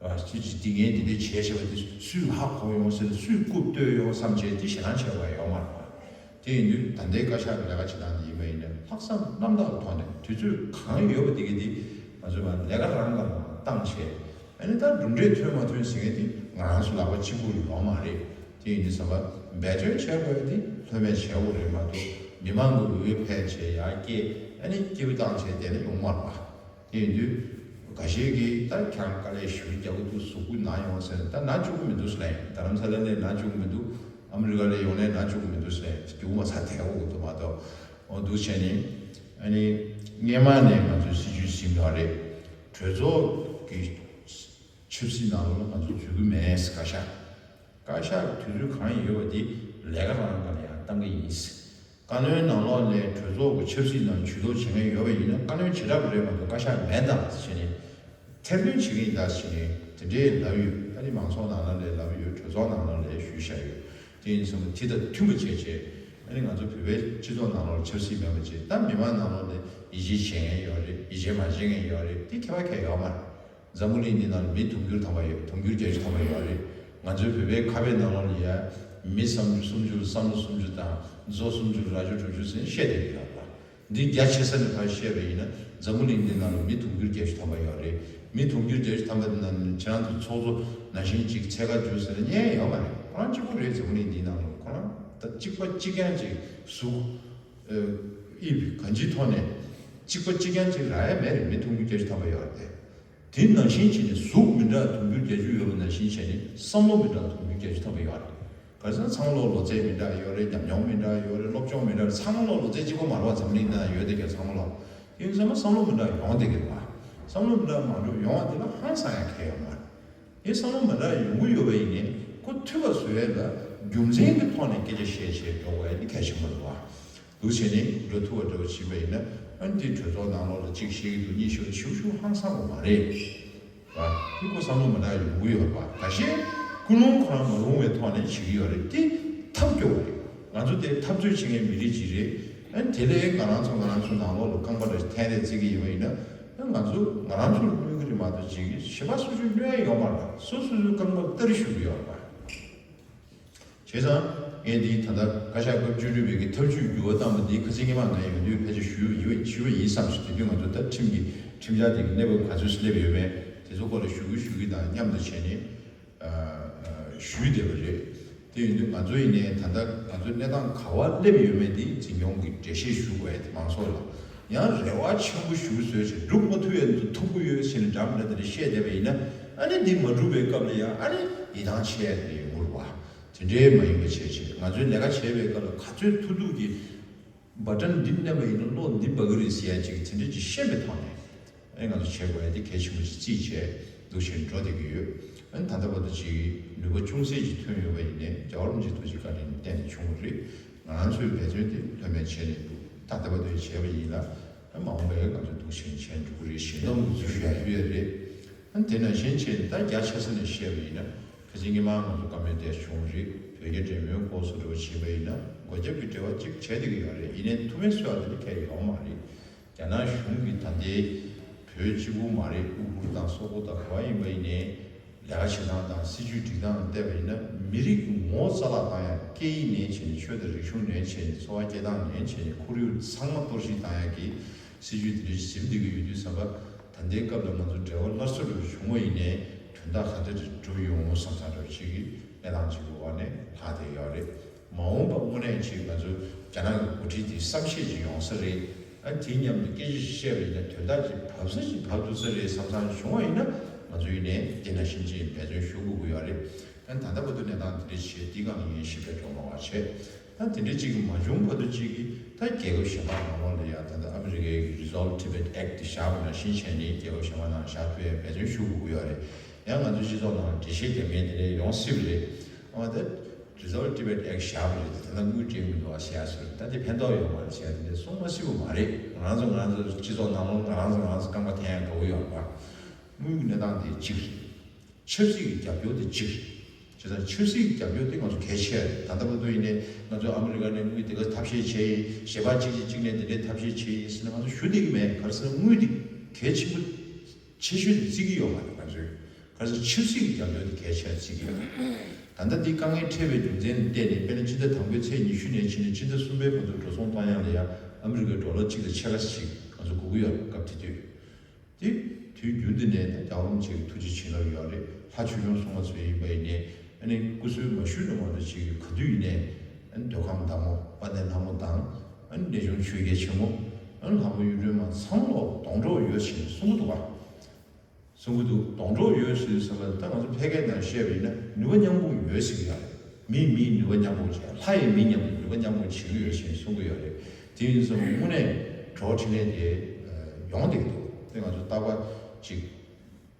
ག་ཨ། སུ་གཅིག་འདི་ངས་འདི་འདྲ་བྱས་བྱས་པ་འདི་སུས་ཧ་གོ་ཡོང་ཟེར། སུས་རྐུབ་བཏོད་ཡོང་བསམ་བྱས་འདི་ཞེ་སྡང་བྱས་པ་ཡོད་མ་རེད་པ། དེ་ཡིན་དུས་ད་ལྟའི་བཀའ་ཤག་གི་ལས་ཀ་བྱེད་སྟངས་འདི་ཡིན་པ་ཡིན་ན་ལྷག་བསམ་རྣམ་དག་གི་ཐོག་ནས་དུས་ཚོད་གང་ཡོད་པ་འདི་ག་འདི་ང་ཚོས་ལས་ཀ་རང་སྒང་ལ་བཏང་བྱས། ཨ་ནི་ད་གྲུབ་འབྲས་ཐོན་མ་ཐོན་ཟེར་མཁན་འདི་ང་རང་ཚོ་ལག་པ་གཅིག་པུ་ཡོད་མ་རེད། དེ་ཡིན་དུས་ཙམ་པ་འབད་བརྩོན་བྱེད་དགོས་ཡ་འདི་ལྷོད་མེད་བྱེད་དགོས་རེད་མ་གཏོགས། མི་མང་གི་འོས་འཕེན་བྱས་ཡར་སྐྱེད། ཨ་ནི་སྐྱིད་པོ་བཏང་བྱས་བསྡད་ན་ཡོང་མ་རེད་པ། དེ་ཡིན་དུས་འགའ་ཤས་ཀྱིས་ད་ཁྱེད་རང་དཀའ་ལས་ཞེ་པོ་རྒྱག་གི་འདུག་གཟུགས་པོ་ན་ཡོང་ཟེར་ནས། ད་ན་བཅུག་གི་མི་འདུག་ཟེར་ལབ་ཡིན། རྡ་རམ་ས་ལ་ནས་ན་བཅུག་གི་མི་འདུག་ཨ་མི་རི་ཀ་ལ་ཡོང་ནས་ན་བཅུག་གི་མི་འདུག་ཟེར་ལབ་ཡིན། སྐྱིད་པོ་མ་ཚ་བསྡད་དགོས་ཀྱི་འདུག་མ་གཏོགས། འོ་འདུག་བྱས་ནས་ཨ་ནི་སྔོན་མ་ནས་ང་ཚོས་སྲིད་བྱུས་ཟིན་ཡོད་རེད། གྲོས་ཚོགས་ཀྱི་ ཆབ་སྲིད་ནང་ལོགས་ལ་ང་ཚོ་འཛུལ་གྱི་མེད། བཀའ་ཤག་བཀའ་ཤག་གི་དུས་ཚོད་གང་ཡོད་པ་དེ་ལས་ཀ་རང་རང་སྒང་ལ་ཡང་བཏང་གི་ཡིན། བཀའ་བློན་ནང་ལོགས་ལ་གྲོས་ཚོགས་ཀྱི་ཆབ་སྲིད་ནང་ཇུས་གཏོགས་བྱེད་མཁན་ཡོད་པ་ཡིན་ན། བཀའ་བློན་བྱེ་བྲག་པ་རེད་མ་གཏོགས་བཀའ་ཤག་མིན་ད་ཟེར་ནས་ཐེར་འདོན་བྱེད་ཀྱི་ཡིན་ད་ཟེར་ནས་དེ་འདྲའི་ལབ་ཡོད། ཨ་ནི་མང་ཚོགས་ནང་ལོགས་ལ་ལབ་ཡོད། གྲོས་ཚོགས་ནང་ལོགས་ལ་ཞུས་བཞག་ཡོད། དེ་ཡིན་ཙང་དེ་དང་མཐུན་པ་བྱས་བྱས། ཨ་ནི་ང་ཚོ་བོད་པའི་སྤྱི་ཚོགས་ནང་ལོགས་ལ་ཆབ་སྲིད་མེད་པ་བྱས། ད་མི་མང་ནང་ལོགས་ལ་ཡིད་ཆེས་བྱེད་མཁན་ཡོད་རེད། ཡིད་ཆེས་མ་བྱེད་མཁན་ཡོད་རེད། དེ་ཁྱད་པར་གང་ཡང་ཡོད་མ་རེད། འཛམ་བུ་གླིང་འདི་ནང་ལ་མི་དུང་ཕྱུར་ཐམ་པ་ཡོད། དུང་ཕྱུར་བརྒྱད་ཅུ་ཐམ་པ་ཡོད་རེད། ང་ཚོའི་བོད་པའི་ཁ་དཔེ་ནང་ལོགས་ལ་ཡ། མི་བསམ་སུམ་ཅུ་ལ་བསམ་བློ་སུམ་ཅུ་དང་མཛོ་སུམ་ཅུ་ལ་རྭ་ཅོ་དྲུག་ཅུ་ཟེར་ནས་བཤད་བསྡད་ཀྱི་ཡོད་རེད་པ། འདི་རྒྱ་ཆེ་ས་ནས་ཕར་བཤད་པ་ཡིན་ན། འཛམ་བུ་གླིང་འདི་ནང་ལ་མི་དུང་ཕྱུར་བརྒྱད་ཅུ་ཐམ་པ་ཡོད་རེད། མི་དུང་ཕྱུར་བརྒྱད་ཅུ་ཐམ་པ་འདི་ནང་ནས་ཁྱེད་རང་ཚོ་ཚོགས་གཙོ་ནང་བཞིན་ཅིག་ཚད་བཀག་བྱུང་ཟེར་ན་ཉན་ཡོད་མ་རེད། ཁོ་རང་གཅིག་པུ་རེད། འཛམ་བུ་གླིང་འདི་ནང་ལ་ཁོ་རང་ད་གཅིག་པ་གཅིག་རྐྱང་ཅིག་གཟུགས། ཨེ། གང་ཅིའི་ཐོག་ནས་གཅིག་པ་གཅིག་རྐྱང་ཅིག་རག་ཡ་མེད་རེད། མི་དུང་ཕྱུར་བརྒྱད་ཅུ་ཐམ་པ་ཡོད་རེད་དེ། དེ་ནང་བཞིན་བྱས་ནས་གཟུགས་མི་འདྲ་དུང་ཕྱུར་བརྒྱད་ཅུ་ཡོད་པ་ནང་བཞིན་བྱས་ནས་བསམ་བློ་མི་འདྲ་དུང་ཕྱུར་བརྒྱད་ཅུ་ཐམ་པ་ཡོད་རེད། ག་རེ་ཟེར་ན་ཚང་མ་ལོ་ལོ་ཚད་མི་འདྲ་ཡོད་རེད། ཉམས་མྱོང་མི་འདྲ་ཡོད་རེད། སློབ་སྦྱོང་མི་འདྲ་རེད། ཚང་མ་ལོ་ལོ་ཚད་གཅིག་པ་མ་རེད་པ། འཛམ་གླིང་ནང་ཡོད་དེ་ག་ཚང་མ་ལོ། དེ་ཡིན་ཙང་བསམ་བློ་མི་འདྲ་ཡོང་བསྡད་ཀྱི་རེད་པ། བསམ་བློ་མི་འདྲ་མ་འགྲོ་ཡོང་བ་དེ་ལ་ཧང་སང་ཡ་གང་ཡང་ཡོད་མ་རེད། དེ་བསམ་བློ་མི་འདྲ་ཡོང་གི་ཡོད་པ་ཡིན་ནའི་ཁོ་ཐུབ་པ་བཟོ་ཡ་ལ་རྒྱུ་མཚན་གྱི་ཐོག་ནས་སྐད་ཆ་བཤད་བྱས་འགྲོ་དགོས་ཡ་དེ་གལ་ཆེན་པོ་རེད་པ། འདུག་བྱས་ནས་འགྲོ་ཐུབ་པ་འདྲ་བོ་བྱས་པ་ཡིན་ན། ཨ་ནི་དེ་གྲོས་ཚོགས་ནང་ལོགས་ལ་གཅིག་བཤད་ཀྱི་འདུག་གཉིས་བཤད་ཀྱི་འདུག་ཞུ་ཞུ་ཧང་སང་བ་མ་རེད། ར། དེ་ཁོ་བསམ་བློ་མ་འདྲ་ཡོང་གི་ཡོད་རེད་པ། ད་གཞན་ཀུན་སློང་ཁོ་རང་མ་རུང་བའི་ཐོག་ནས་བྱེད་ཀྱི་ཡོད་རེད། དེ་ཐབས་སྐྱོ་བ་རེད། ང་ཚོ་དེ་འཐབ་རྩོད་བྱེད་མཁན་མི་རིགས་ཅིག་རེད། ཨ་ནི་དེ་ལས་ང་རང་ཚོ་ང་རང་ཚོ་ནང་ལོགས་ལ་རྐང་པ་འདྲ་ཞིག་འཐེན་རེས་བརྩི་གི་ཡོད་པ་ཡིན་ན། ཨ་ནི་ང་ཚོ་ང་རང་ཚོ་ལ་གནོད་ཀྱི་རེད་མ་གཏོགས་ཅིག་གཞན་པ་སུ་ཞིག་གནོད་ཡ་ཡོད་མ་རེད་པ། སོ་སོ་སོའི་རྐང་པ་སྟ་རེ་གཞུ་གི་ཡོད་རེད་པ། བྱས་ཙང་། ངས་འདི་ད་ལྟ་བཀའ་ཤག་སྐབས་བཅུ་དྲུག་པའི་གི་ཐབས་ཇུས་འགྱུར་བ་བཏང་བ་འདི་ཁ་སང་ཉི་མ་ང་ཡོང་དུས་ཕལ་ཆེར་ཞུས་ཡོད་ཞུས་པ་ཡིན་བསམ་སོང་། དེ་དུས་ང་ཚོ་ད་ཁྲིམས་ཀྱི་ཁྲིམས་འཆར་དེ་གི་གནས་བབ་ག་ཚོད་སླེབས་ཡོད་མེད་དེ་ཚོ་སྐོར་ལ་ཞུ་གི་ཞུ་གི་དང་མཉམ་དུ་བྱས་ནས་ཨ་ཨ་ཞུས་བསྡད་པ་རེད། དེ་ཡིན་དུས་ང་ཚོ་ཡིན་ནའི་ད་ལྟ་ང་ཚོའི་གནས་སྟངས་ག་པར་སླེབས་ཡོད་མེད་དེ་འཛིན་སྐྱོང་གི་འགྲེལ་བཤད་ཞུ་དགོས་ཡ་དེ་མང་ཚོགས་ལ། ཡང་རེ་བ་ཆེན་པོ་ཞུ་བཟོས་བྱས་སྒྲུབ་མ་ཐུབ་ཡ་ཚོ་ཐུབ་ཀྱི་ཡོད་ཟེར་ནས་འདྲ་མི་འདྲ་དེ་འདྲ་བཤད་བསྡད་པ་ཡིན་ན། ཨ་ནི་འདི་མ་འགྲུབ་པའི་སྐབས་ལ་ཡང་ཨ་ནི་ཡིད་ཐང་ཆད་ཡ་དེ་འདྲ་ཡོང་གི་རེད་པ། དེ་འདྲའི་མ་ཡིན་པ་བྱས་བྱས་ང་ཚོའི་ལས་ཀ་བྱེད་པའི་སྐབས་ལ་ག་ཚོད་ཐུབ་ཐུབ་ཀྱིས་བ་ཊན་འདི་མནན་པ་ཡིན་ན་གློག་འདི་འབར་གི་རེད་ཟེར་ཡ་ཅིག་དེ་འདྲ་ཅིག་ཤེས་པའི་ཐོག་ནས་ཨེ་ང་ཚོ་བྱེད་དགོས་ཡ་དེ་གལ་ཆེན་པོ་ཞིག་བརྩིས་བྱས་འདུག་བྱས་འགྲོ་བསྡད་ཀྱི་ཡོད། ཨ་ནི་ད་ལྟ་བར་དུ་ཅིག་ནུས་པ་ཅུང་ཟད་ཅིག་ཐོན་ཡོད་པ་ཡིན་ནའི་རྒྱལ་བ་རིན་པོ་ཆེའི་ཐུགས་རྗེ་བཀའ་དྲིན་གྱིས་བརྟེན་ནས་བྱུང་བ་རེད། ང་རང་ཚོའི་འབད་བརྩོན་དེ་ལྷོད་མེད་བྱས་ནས་འདུག་ད་ལྟ་བར་དུ་བྱས་པ་ཡིན་ལ། ཨ་མ་འོངས་པའི་ང་ཚོ་འདུག་བྱས་བྱས་འགྲོ་གི་རེད། ཞལ་འདོམས་ཀྱི་ཚུལ་ཞུ་ཡ་ཡོད་རེད། ཨ་དེ་ནང་བཞིན་བྱས་ནས་ད་རྒྱ་ཆེ་ས་ནས་བཤད་པ་ཡིན་ན། ཁ་སང་ཉི་མ་ང་ཚོ་བཀའ་མོལ་དེ་བྱུང་རེད། བོད་རྒྱ་འབྲེལ་མོལ་སྐོར་སོགས་འདྲ་བོ་བྱས་པ་ཡིན་ན་སྒོ་རྒྱབ་ཀྱི་འབྲེལ་བ་གཅིག་བྱས་བསྡད་ཀྱི་ཡོད་རེད། ཡིན་ནའི་ཐུགས་ཕན་གསོས་པ་དེ་འདྲ་གང་ཡང་ཡོད་མ་རེད། རྒྱ་ནག་གཞུང་གིས་ད་ལྟའི་བོད་གཅིག་པུ་མ་རེད། ཨུ་གུར་དང་སོག་པོ་དང་ག་པར་ཡིན་པ་ཡིན་ནའི་ལས་ཀ་བྱེད་སྟངས་དང་སྲིད་ཇུས་སྒྲིག་སྟངས་བལྟས་པ་ཡིན་ན་མི་རིགས་ཀྱི་ངོ་བོ་རྩ་བརླག་བཏང་ཡ། སྐད་ཡིག་ནས་བྱས་ནས་ཆོས་དང་རིག་གཞུང་ནས་བྱས་ནས་འཚོ་བ་སྐྱེལ་སྟངས་ནས་བྱས་ནས་ཁོར་ཡུག་ཚང་མ་གཏོར་བཤིག་བཏང་ཡ་གི་སྲིད་ཇུས་དེ་འདྲ་ཞིག་འཛིན་བསྡད་ཀྱི་ཡོད་དུས་ཙམ་པ། ད་ལྟའི་སྐབས་ལ་ང་ཚོ་འབྲེལ་བ་སླར་གསོ་འདྲ་བྱུང་བ་ཡིན་ནའི་དོན་དག་ག་འདྲ་འདྲ་འགྲུབ་ཡོང་བསམ་བསམ་འདྲ་ཅིག་གི་གནས་སྟངས་ཅིག་གི་འོག་ནས་ལྷག་བསྡད་ཡོད་རེད། མ་འོངས་པ་དངོས་གནས་ཅིག་ང་ཚོ་རྒྱ་ནག་གི་འགོ་ཁྲིད་དེ་བསམ་ཤེས་ཅིག་ཡོང་ས་རེད། ཨ་དེ་མཉམ་དུ་སྐད་ཆ་ཞིག་བཤད་པ་ཡིན་ན་དོན་དག་ཅིག་བབས་ས་ཅིག་བབས་ཐུབ་ས་རེད་བསམ་བསམ་བྱུང་བ་ཡིན་ན་ང་ཚོ་ཡིན་ནའི་དེ་ནང་བཞིན་ཅིག་འབད་བརྩོན་ཞུ་དགོས་ཀྱི་ཡོད་རེད། ཨ་ད་ལྟ་བར་དུ་གནས་སྟངས་དེ་འདྲ་བྱས་འདི་སྒང་ལ་ཡིན་ཞིབ་ཕྲ་འགྲོ་མ་བ་བྱས། ད་དེ་འདྲ་ཅིག་མ་བྱུང་བར་དུ་ཅིག་གིས་ད་རྒྱལ་ཁབ་གཞན་པ་ནང་ལོགས་ལ་ཡང་ད་ལྟ་ཨ་མི་རི་ཀའི་Resolve Tibet Act་དེ་བཞག་པ་ནང་བཞིན་བྱས་ནས་རྒྱལ་ཁབ་གཞན་པ་ནང་བཞག་ཐུབ་ཡའི་འབད་བརྩོན་ཞུ་དགོས་ཀྱི་ཡོད་རེད། ཡང་ང་ཚོའི་སྤྱི་ཚོགས་ནང་ལ་འགྲེལ་བཤད་རྒྱག་མཁན་དེ་འདྲ་ཡོང་སྲིད་པ་རེད། ཨ་ད་Resolve Tibet Act་བཞག་པ་རེད། ད་ལྟ་དངུལ་སྤྲད་མི་འདུག་ཨ་ཟེར་ཡ་སུ་རེད། ད་དེ་ཕན་ཐོགས་ཡོད་མ་རེད་ཟེར་ཡ་དེ་འདྲ་གསུང་མ་སྲིད་པ་མ་རེད། ང་རང་ཚོ་ང་རང་ཚོ་སྤྱི་ཚོགས་ནང་ལོགས་ང་རང་ཚོ་ང་རང་ཚོ་རྐང་པ་འཐེན་ཡ་དགའ་བོ་ཡོད་རེད་པ། དངུལ་གྱི་གནས་སྟངས་དེ་གཅིག་རེད། ཆབ་སྲིད་ཀྱི་རྒྱབ་སྐྱོར་དེ་གཅིག་རེད། བྱས་ཙང་ཆབ་སྲིད་ཀྱི་རྒྱབ་སྐྱོར་དེ་ང་ཚོ་གལ་ཆེ་བ་རེད། ད་ལྟ་བར་དུ་ཡིན་ནའི་ང་ཚོ་ཨ་མི་རི་ཀ་ནས་དངུལ་དེ་ག་ཐབས་ཤེས་བྱས་ཡིན། གཞན་པ་གཅིག་གིས་གཅིག་ནས་དེ་འདྲའི་ཐབས་ཤེས་བྱས་ཡིན་ཟེར་ནས་ང་ཚོ་ཞུ་བསྡད་ཀྱི་མེད། ག་རེ་ཟེར་ན་དངུལ་དེ་གལ་ཆེན་པོ་ཆེ་ཤོས་དེ་བརྩི་གི་ཡོད་མ་རེད་ང་ཚོས། ག་རེ་ཟེར་ན་ཆབ་སྲིད་ཀྱི་རྒྱབ་སྐྱོར་དེ་གལ་ཆེ་བ་བརྩི་གི་ཡོད་རེད། ད་ལྟ་འདི་དཀའ་ངལ་འཕྲད་པའི་རྒྱུ་མཚན་ལ་བརྟེན་ནས་དཔེར་ན་སྤྱི་ཟླ་དང་པོའི་ཚེས་ཉི་ཤུ་ནས་ཕྱིན་ནས་སྤྱི་ཟླ་གསུམ་པའི་བར་དུ་འགྲོ་སོང་གཏོང་ཡག་ལ་ཡང་ཨ་མི་རི་ཀའི་ཌོ་ལར་གཅིག་དང་ཕྱེད་ཀ་ཞིག་ང་ཚོ་དགོས་ཀྱི་ཡོད་རེད་སྐབས་དེ་དུས། དེ་དུས་རྒྱུན་དུ་ནས་ད་རྒྱལ་བ་རིན་པོ་ཆེ་གི་ཐུགས་རྗེ་བྱིན་རླབས་ཡོད་རེད། ལྷ་ཆོས་སྐྱོང་སྲུང་མ་ཚོ་ཡིན་པ་ཡིན་ནའི་ཨ་ནི་སྐུ་གསོལ་མ་ཞུས་ནས་མ་གཏོགས་ཅིག་གི་ག་དུས་ཡིན་ནའི་ཨ་ནི་མདོ་ཁམས་མདའ་མོ་དཔལ་ལྡན་ལྷ་མོ་དང་ཨ་ནི་གནས་ཆུང་ཆོས་རྒྱལ་ཆེན་མོ་ཨ་ནི་ལྷ་མོ་གཡུ་སྒྲོན་མ་ཚང་མ་ལོག་སྡོང་གྲོགས་ཡོད་ཞེས་གསུང་གི་འདུག་ག་གསུང་གི་འདུག་སྡོང་གྲོགས་ཡོད་ཞེས་ཟེར་བ་ད་ང་ཚོ་ཕལ་སྐད་ནང་བཤད་པ་ཡིན་ན་ནུས་པ་མཉམ་སྤུངས་ཡོད་ཟེར་གྱི་ཡོད་རེད། མིས་མིའི་ནུས་པ་མཉམ་སྤུངས་བྱས། ལྷ་ཡིས་མི་མཉམ་དུ་ནུས་པ་མཉམ་སྤུངས་བྱེད་ཀྱི་ཡོད་ཞེས་གསུང་གི་ཡོད་རེད། དེ་ཡིན་ཙང་དངོས་གནས་གྲོགས་འཕྲིན་ལས་དེ་ཡོང་བསྡད་ཀྱི་འདུག་དེ་ང་ཚོ་རྟག་པར་ཅིག་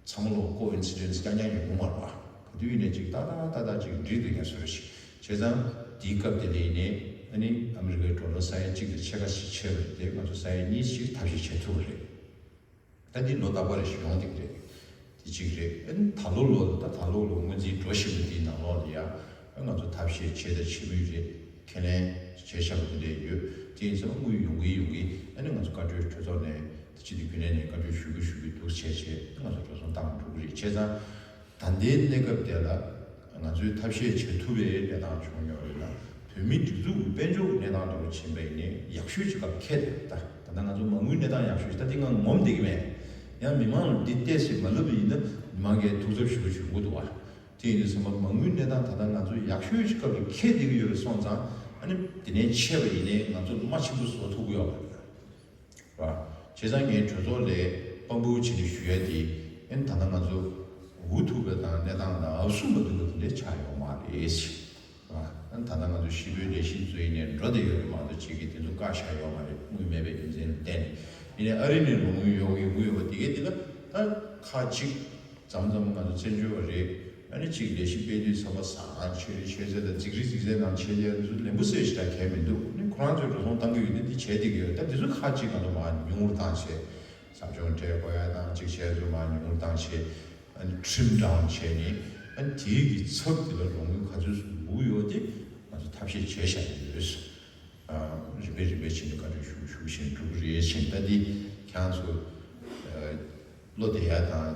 ཚང་མ་ལོ་ཀོ་ཨིན་སི་ཌེན་སི་རྐྱང་རྐྱང་ཡོང་གི་མ་རེད་པ། ག་དུས་ཡིན་ནའི་ཅིག་ཏག་ཏག་ཏག་ཏག་ཅིག་འགྲིག་འདུག་ཡ་བཟོ་འདྲ་ཞིག་བྱས་ཙང་། དེའི་སྐབས་དེ་ལ་ཡིན་ནའི་ཨ་ནི་ཨ་མི་རི་ཀའི་ཌོ་ལར་ས་ཡ་གཅིག་དང་ཕྱེད་ཀ་ཞིག་ཆད་པ་རེད་དེ། ང་ཚོ་ས་ཡ་གཉིས་ཤིག་ཐབས་ཤེས་བྱེད་ཐུབ་པ་རེད། ད་འདི་ལོ་རྟག་པ་རེ་ཞིག་ཡོང་བསྡད་ཀྱི་རེད། དེ་གཅིག་རེད། ཨ་ནི་ད་ལོ་ལོ་ད་ད་ལོ་ལོ་སྔོན་རྩིས་འགྲོ་བཞིན་པ་འདིའི་ནང་ལོགས་ལ་ཡ། ཨ་ང་ཚོ་ཐབས་ཤེས་བྱས་དང་བྱེད་མུས་རེད། ཁས་ལེན་བྱས་བཞག་པ་དེ་འདྲ་ཡོད། དེ་ཡིན་ཙང་དངུལ་ཡོང་གི་ཡོང་གི། ཨ་ནི་ང་ཚོ་བཀའ་འཁྲོལ་གྲོས་ཚོགས་ནས་ད་སྤྱི་འཐུས་རྒྱུན་ལས་ནས་བཀའ་འཁྲོལ་ཞུ་གི་ཞུ་གི་འདུག་བྱས་བྱས། ཨ་ང་ཚོ་འགྲོ་སོང་བཏང་འགྲོ་གི་རེད། བྱས་ཙང་ད་ལྟའི་གནས་སྐབས་དེ་ལ་ང་ཚོས་ཐབས་ཤེས་བྱེད་ཐུབ་པའི་གནས་སྟངས་བྱུང་ཡོད་རེད་ལ། བོད་མིའི་སྒྲིག་འཛུགས་ཀྱི་དཔལ་འབྱོར་གྱི་གནས་སྟངས་འདྲ་བོ་ཕྱིན་པ་ཡིན་ནའི་ཡག་ཤོས་ཅིག་སྐབས་འཁེལ་བསྡད་ཡོད། ད་ད་ལྟ་ང་ཚོ་མ་དངུལ་གནས་སྟངས་ཡག་ཤོས་ད་འདི་ང་ངོམ་བསྡད་ཀྱི་མེད། ཡང་མི་མང་ལ་འདི་བལྟས་ཚེ་མ་ལབ་པ་ཡིན་ན་མི་མང་གིས་ཐུགས་འཚབ་ཞེ་པོ་བྱེད་ཀྱི་འདུག་བ། དེ་ཡིན་དུས་ཙམ་པ་མ་དངུལ་གནས་སྟངས་ད་ལྟ་ང་ཚོ་ཡག་ཤོས་ཅིག་སྐབས་ལ་འཁེལ་བསྡད་ཀྱི་ཡོད་པ་སོང་ཙང་། ཨ་ནི་དེ་ནས་ཆད་པ་ཡིན་ནའི་ང་ཚོ་རྨ་ཆེན་པོ་བཟོ་ཐུབ་ཀྱི་ཡོད་མ་རེད། བ། བྱས་ཙང་ངས་གྲོས་ཚོགས་ལ་དཔང་པོ་བྱས་ནས་ཞུ་ཡ་དེ། ཨ་ནི་ད་ལྟ་ང་ཚོ་འུ་ཐུག་པ་དང་གནས་སྟངས་དང་ཨབ་སུ་མ་ཐུག་པ་དེ་འདྲ་ཆགས་ཡོད་མ་རེད། བ། ཨ་ནི་ད་ལྟ་ང་ཚོ་ཞི་བའི་ལས་གཞི་འཛུགས་ཡིན་ནའི་འགྲོ་བསྡད་ཡོད་རེད་མ་གཏོགས་ཅིག་གིས་དེ་ཚོ་བཀག་བཞག་ཡོད་མ་རེད། དངུལ་མེད་པའི་རྒྱུ་མཚན་ལ་བརྟེན་ནས། ཡིན་ནའི་ཨ་རི་ནས་ལོག་དངུལ་ཡོང་གི་ཡོང་གི་ཡོད་པ་དེ་གའི་དེ་ལ་ད་ཁག་ཅིག་མཚམས་མཚམས་ང་ཚོ་བཙན་བྱོལ་བ་རེད། ཨ་ནི་གཅིག་ལས་གཞི་སྤེལ་དུས་ཚང་མ་བཟང་ཆོས་རེད། ཆོས་ཚད་དང་རྫིག་རིགས་རྫིག་ཚད་དང་བྱས་རྗེས་ཚོ་ལན་པོ་གསལ་ཞིག་ད་གལ་མི་འདུག་ཨ་ནི་ཁོ་རང་ཚོས་འགྲོ་སོང་བཏང་གི་ཡོད་དུས་འདི་བྱས་བསྡད་ཀྱི་ཡོད། ད་འདི་ཚོ་ཁག་ཅིག་ང་ཚོ་མར་ཉུང་རུ་བཏང་བྱས། ཟབ་སྦྱོང་སྤྲད་དགོས་ཡ་དང་གཅིག་བྱས་ཚོ་མར་ཉུང་རུ་བཏང་བྱས། ཨ་ནི་ཊིམ་ཌའུན་བྱས་ནས། ཨ་ནི་དེའི་གི་ཚབ་དེ་ལ་ལོ་དངུལ་ག་ཚོད་སུ་འབུལ་ཡོད་དེ་ང་ཚོ་ཐབས་ཤེས་བྱས་བཞག་ཡོད། རིམ་པས་རིམ་པས་ཕྱིན་ནས་བཀའ་འཁྲོལ་ཞུ་ཞུ་བཞིན་འགྲོ་གི་རེད། ཕྱིན་ད་འདི་ཁྱེད་རང་ཚོ་བློ་བདེ་ཡ་དང་།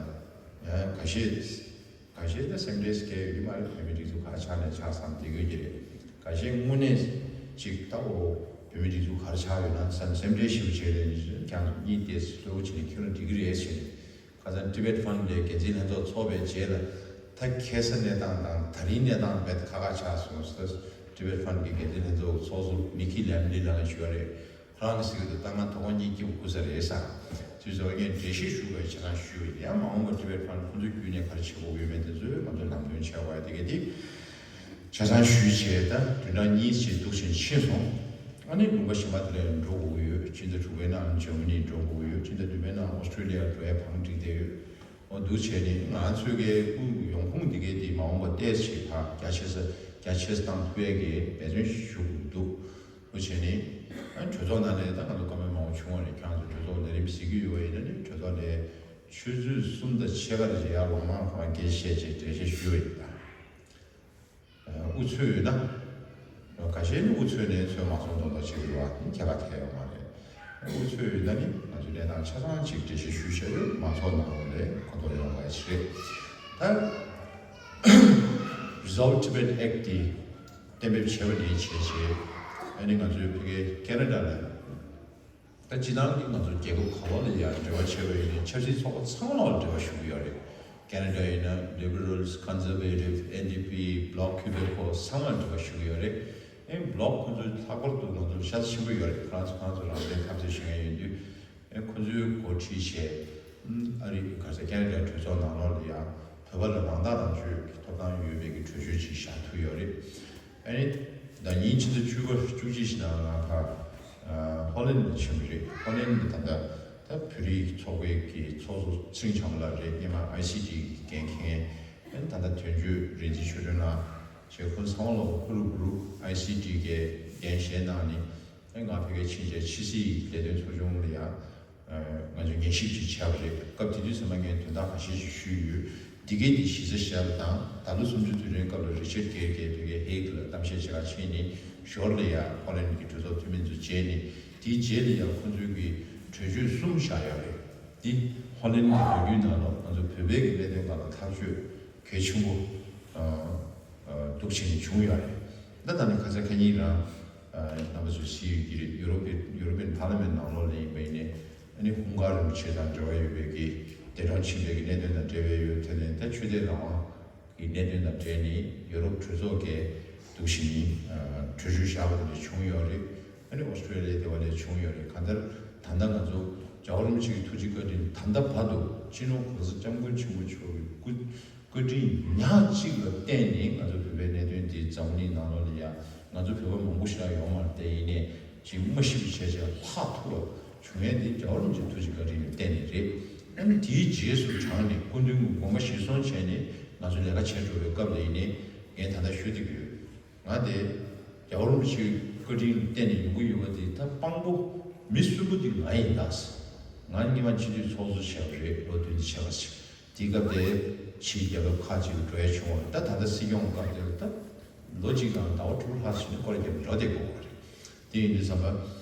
ཁ་ཤས་ཁ་ཤས་ད་སེམས་ཁྲལ་སྐྱེ་ཡོད་ཀྱི་མ་རེད། བོད་མི་སྒྲིག་འཛུགས་ག་ཆགས་ནས་ཆགས་སམ་དེ་དགོས་ཀྱི་རེད། ཁ་ཤས་དངོས་གནས་ཅིག་ད་འོ་བོད་མི་སྒྲིག་འཛུགས་ག་ཆགས་ཡོད་ན་བསམ་སེམས་ཁྲལ་ཞེ་པོ་བྱས་ནས་ཁྱེད་རང་ཚོ་གཉིད་ཏོག་ཙམ་གསལ་པོ་བྱས་ནས་ཁྱོད་རང་འགྲིག་གི་རེད་ཟེར་ནས། ཁ་སང་ཊི་བེཊ་ཕན་ཌི་ལས་འགན་འཛིན་ལྷན་ཚོགས་ཚོགས་པའི་རྗེས་ལ། ད་ཁ་སང་གནས་སྟངས་དང་ད་རིང་གནས་སྟངས་རྦད་ཁག་ཁག་ཆགས་སོང་ཟེར། ཊི་བེཊ་ཕན་ཌི་གི་འགན་འཛིན་ལྷན་ཚོགས་ཚོགས་གཙོ་མི་ཁི་ལེམ་ལི་ལགས་ནས་ཞུས་པ་རེད། ཁོ་རང་གིས་ཟེར་གྱི་འདུག་ད་ང་དོ་དགོང་གཉིད་སྐྱིད་པོ་ཁུག་ས་རེད་ཟེར། དུས་ཚོད་ངས་འགྲེལ་བཤད་ཞུ་དགོས་ཆ་ཚང་ཞུས་པ་ཡིན། ཡང་མ་འོངས་པར་ཊི་བེཊ་ཕན་ཌི་ཁོང་ཚོའི་བརྒྱུད་ནས་ག་རེ་བྱེད་དགོས་ཡོད་མེད་དེ་ཚོ་ང་ཚོ་ལམ་སྟོན་བྱེད་དགོས་ཡ་དེ་ག་དེ། ཆ་ཚང་ཞུས་བྱས་ད་བདུན་ཕྲག་གཉིས་ཅིག་འདུག་བཞིན་ཕྱིན་སོང་། ཨ་ནི་ལུང་པ་གཞན་པ་དེ་ལ་འགྲོ་དགོས་ཀྱི་ཡོད། སྤྱི་ཟླ་དྲུག་པའི་ནང་འཇར་མ་ནི་འགྲོ་དགོས་ཀྱི་ཡོད། སྤྱི་ཟླ་བདུན་པའི་ནང་ཨོ་སི་ཀྲི་ལི་ཡ་འགྲོ་ཡ་བང་བསྒྲིགས་བསྡད་ཡོད། འོ་འདུག་བྱས་ནས་ང་ཚོའི་གི་དབུས་ཡོང་ཁུངས་འདི་གའི་དེ་མ་འོངས་པ་ཏོག་ཙམ་ཕར་རྒྱ་ཆེ་ས་རྒྱ་ཆེ་ས་བཏང་ཐུབ་ཡ་གི་འབད་བརྩོན་ཞུ་དགོས་འདུག་འོ་བྱས་ནས་ཨ་གྲོས་ཚོགས་ནང་ནས་ད་ང་ཚོ་བཀའ་མོལ་མང་པོ་བྱུང་བ་རེད། ཁྱེད་རང་ཚོ་གྲོས་ཚོགས་ལས་རིམ་གཟིགས་ཀྱི་ཡོད་པ་ཡིན་ན་ནི་གྲོས་ཚོགས་ནས་ཆུ་ཚོད་གསུམ་དང་ཕྱེད་ཀ་རེ་ཡར་ལོང་མར་ཁོ་རང་སྐད་ཆ་བཤད་བྱས་འགྲེལ་བཤད་ཞུས་པ་ཡིན་ད། དབུ་ཚོས་ཡོད་ན། ཁ་ཤས་ནི་དབུ་ཚོས་ནས་ཚོས་མ་སོང་མདོག་མདོག་བྱེད་ཀྱི་འདུག་བ། ཁྱད་པར་ཐལ་ཡོད་མ་རེད། དབུ་ཚོས་ཡོད་ན་ནི་ང་ཚོས་གནས་སྟངས་ཆ་ཚང་ཅིག་འགྲེལ་བཤད་ཞུས་བྱས་ཡོད། མང་ཚོགས་ནང་ལོགས་ལ་གོ་རྟོགས་ཡོང་བ་ཞིག་རེད། ད་Resolve Tibet Act་དེ་གཏན་འབེབས་བྱས་པ་ནས་བྱས་བྱས། ཨ་ནི་ང་ཚོའི་ཕ་གིའི་ཁེ་ན་ཌ་ལ། ད་སྤྱིར་བཏང་གི་ང་ཚོ་རྒྱལ་ཁབ་ག་བ་ལ་ཡང་འབྲེལ་བ་བྱས་པ་ཡིན་ནའི་ཆབ་སྲིད་ཚོགས་པ་ཚང་མ་ལ་འབྲེལ་བ་ཞུ་གི་ཡོད་རེད། ཁེ་ན་ཌ་ཡིན་ན་Liberals, Conservative, N D P, Bloc Québécois་ཚང་མ་ལ་འབྲེལ་བ་ཞུ་གི་ཡོད་རེད། ཨེ་Bloc་ཁོ་ཚོའི་ལྷག་པར་དུ་ང་ཚོ་ཤ་ཚ་ཆེན་པོ་ཡོད་རེད། ཁོ་རང་ཚོ་ཁོ་རང་ཚོ་རང་བཙན་འཐབ་རྩོད་བྱེད་མཁན་ཡིན་དུས། ཨེ་ཁོ་ཚོའི་འགོ་ཁྲིད་བྱས། ཨ་རི་ག་ས་ཁེ་ན་ཌ་གྲོས་ཚོགས་ནང་ལོགས་ལ་ཡང་བོད་པ་ལ་རང་ཐག་རང་གཅོད་ཀྱི་ཐོབ་ཐང་ཡོད་པའི་གི་གྲོས་ཆོད་ཅིག་བཞག་ཐུབ་ཡོད་རེད། ཨ་ནི་ཟླ་ཉིན་ཕྱི་ཟླ་བཅུ་པ་བཅུ་གཅིག་ཞིག་ནང་ང་ཕར་ཧོ་ལན་ལ་ཕྱིན་པ་རེད། ཧོ་ལན་ལ་ད་ལྟ་ད་བོད་རིགས་ཚོགས་པའི་གི་ཚོགས་གཙོ་ཚེ་རིང་བྱམས་པ་ལགས་རེད། སྔོན་མ་ཨའི་སི་ཊི་གི་འགན་འཁྱེར་མཁན། ཨ་ནི་ད་ལྟ་དོན་གཅོད་རིག་འཛིན་ཆོས་སྒྲོན་ལགས་བཅས་ཁོང་ཚང་མ་ལ་ཧུ་རུ་བུ་རུ་ཨའི་སི་ཊི་གི་འགན་བཞེས་གནང་ནས། ཨ་ནི་ང་ཕ་གིར་ཕྱིན་བྱས་ཕྱི་སྲིད་ལས་དོན་ཚོགས་ཆུང་ལ་ཡང་ང་ཚོས་ཉན་ཞིབ་ཅིག་བྱས་པ་རེད། སྐབས་དེ་དུས་ཚང་མ་ངས་དོན་དག་ཁ་ཤས་ཤིག་ཞུས་ཡོད། འདི་གའི་འདི་གཞི་རྩ་བཞག་པ་དང་། ད་ལོ་སུམ་ཅུ་དུས་དྲན་སྐབས་ལ་རི་ཆར་གྷེར་གྱིས་ཕ་གིའི་ཧེག་ལ་གཏམ་བཤད་བྱེད་གར་ཕྱིན་ནས། ཞོར་ལ་ཡང་ཧོ་ལན་གྱི་གྲོས་ཚོགས་འཐུས་མི་ཚོ་མཇལ་ནས། དེའི་རྗེས་ལ་ཡང་ཁོ་ཚོའི་གི་གྲོས་ཆོད་གསུམ་བཞག་ཡོད་རེད། འདི་ཧོ་ལན་གྱི་ལོ་རྒྱུས་ནང་ལ་ང་ཚོ་བོད་པའི་གི་གནད་དོན་སྒང་ལ་ཐག་གཅོད་གལ་ཆེན་པོ་འདུག་བྱས་ནས་བྱུང་ཡོད་རེད། ད་ད་ནི་ཁ་སང་ཁ་ཉིན་རང་རྣམ་པ་ཚོས་གཟིགས་ཡོད་ཀྱི་རེད། ཡུ་རོབ་པའི་ཡུ་རོབ་པའི་པར་ལི་མེན་ནང་ལོགས་ལ་ཡིན་པ་ཡིན་ནའི། ཨ་ནི་ཧུང་གྷ་རི་རིན་པོ་ཆེ་དང་འབྲེལ་བ་ཡོད་པའི་གི་འདས་གྲོངས་ཕྱིན་པའི་གི་གནད་དོན་དང་འབྲེལ་བའི་ཡོད། དེ་ནས་ད་ཆོས་དད་རང་དབང་གི་གནད་དོན་དང་འབྲེལ་ནས་ཡུ་རོབ་གྲོས་ཚོགས་ཀྱིས་འདུག་བྱས་ནས་གྲོས་ཆོད་བཞག་པ་དེ་འདྲ་བྱུང་ཡོད་རེད། ཨ་ནི་ཨོ་སི་ཀྲི་ལི་ཡ་དེ་བ་ལས་བྱུང་ཡོད་རེད། གང་ལྟར་ད་ལྟ་ང་ཚོ་རྒྱལ་བ་རིན་པོ་ཆེ་གི་ཐུགས་རྗེ་བཀའ་དྲིན། ད་ལྟ་བར་དུ་སྤྱི་ནོར་༸གོང་ས་༸སྐྱབས་མགོན་ཆེན་པོ་མཆོག་གི་སྐུ་བཀའ་དྲིན་ཉག་གཅིག་ལ་བརྟེན་ནས་ང་ཚོ་བོད་པའི་གནད་དོན་འདི་འཛམ་གླིང་ནང་ལོགས་ལ་ཡ་ང་ཚོ་བོད་པ་མང་པོ་ཞིག་ཡོད་མ་རེད། དེ་ཡིན་ནའི་ཅིག་མ་ཤི་བ་བྱས་བྱས་ལྷག་ཐུབ་པ་བྱུང་ཡས་འདི་རྒྱལ་བ་རིན་པོ་ཆེའི་ཐུགས་རྗེ་བཀའ་དྲིན་ལ་བརྟེན་ནས་རེད། ཨ་ནི་དེའི་རྗེས་སུ་འབྲངས་ནས་སྐུ་མདུན་གྱི་དགོངས་པ་གཞིར་བཟུང་བྱས་ནས་ང་ཚོ་ལས་ཀ་བྱེད་འགྲོ་བའི་སྐབས་ལ་ཡིན་ནའི་ངས་ད་ལྟ་ཞུ་བསྡད་ཀྱི་ཡོད། ང་དེ་རྒྱལ་བ་རིན་པོ་ཆེའི་བཀའ་དྲིན་ལ་བརྟེན་ནས་ཡོང་གི་ཡོད་པ་དེ་ད་དཔང་པོ་མི་གསོན་པོ་དེ་ང་ཡིན་ད། ང་སྔོན་མ་སྤྱི་འཐུས་ཚོགས་གཙོ་བྱས་པ་རེད། ལོ་བདུན་བྱས་པ་ཞིག་དེའི་སྐབས་དེ་ཕྱིའི་རྒྱལ་ཁབ་ཁག་ཅིག་ལ་འགྲོ་ཡ་བྱུང་བ་ད་ད་ལྟ་སྲིད་སྐྱོང་སྐབས་དེ་ལ་ད་ལོ་གཅིག་དང་ཟླ་བ་དྲུག་ལྷག་ཕྱིན་ནས་སྐོར་རྒྱབ་འགྲོ་བསྡད་དགོས་པ་རེད། དེ་ཡིན་དུས་ཙམ་པ།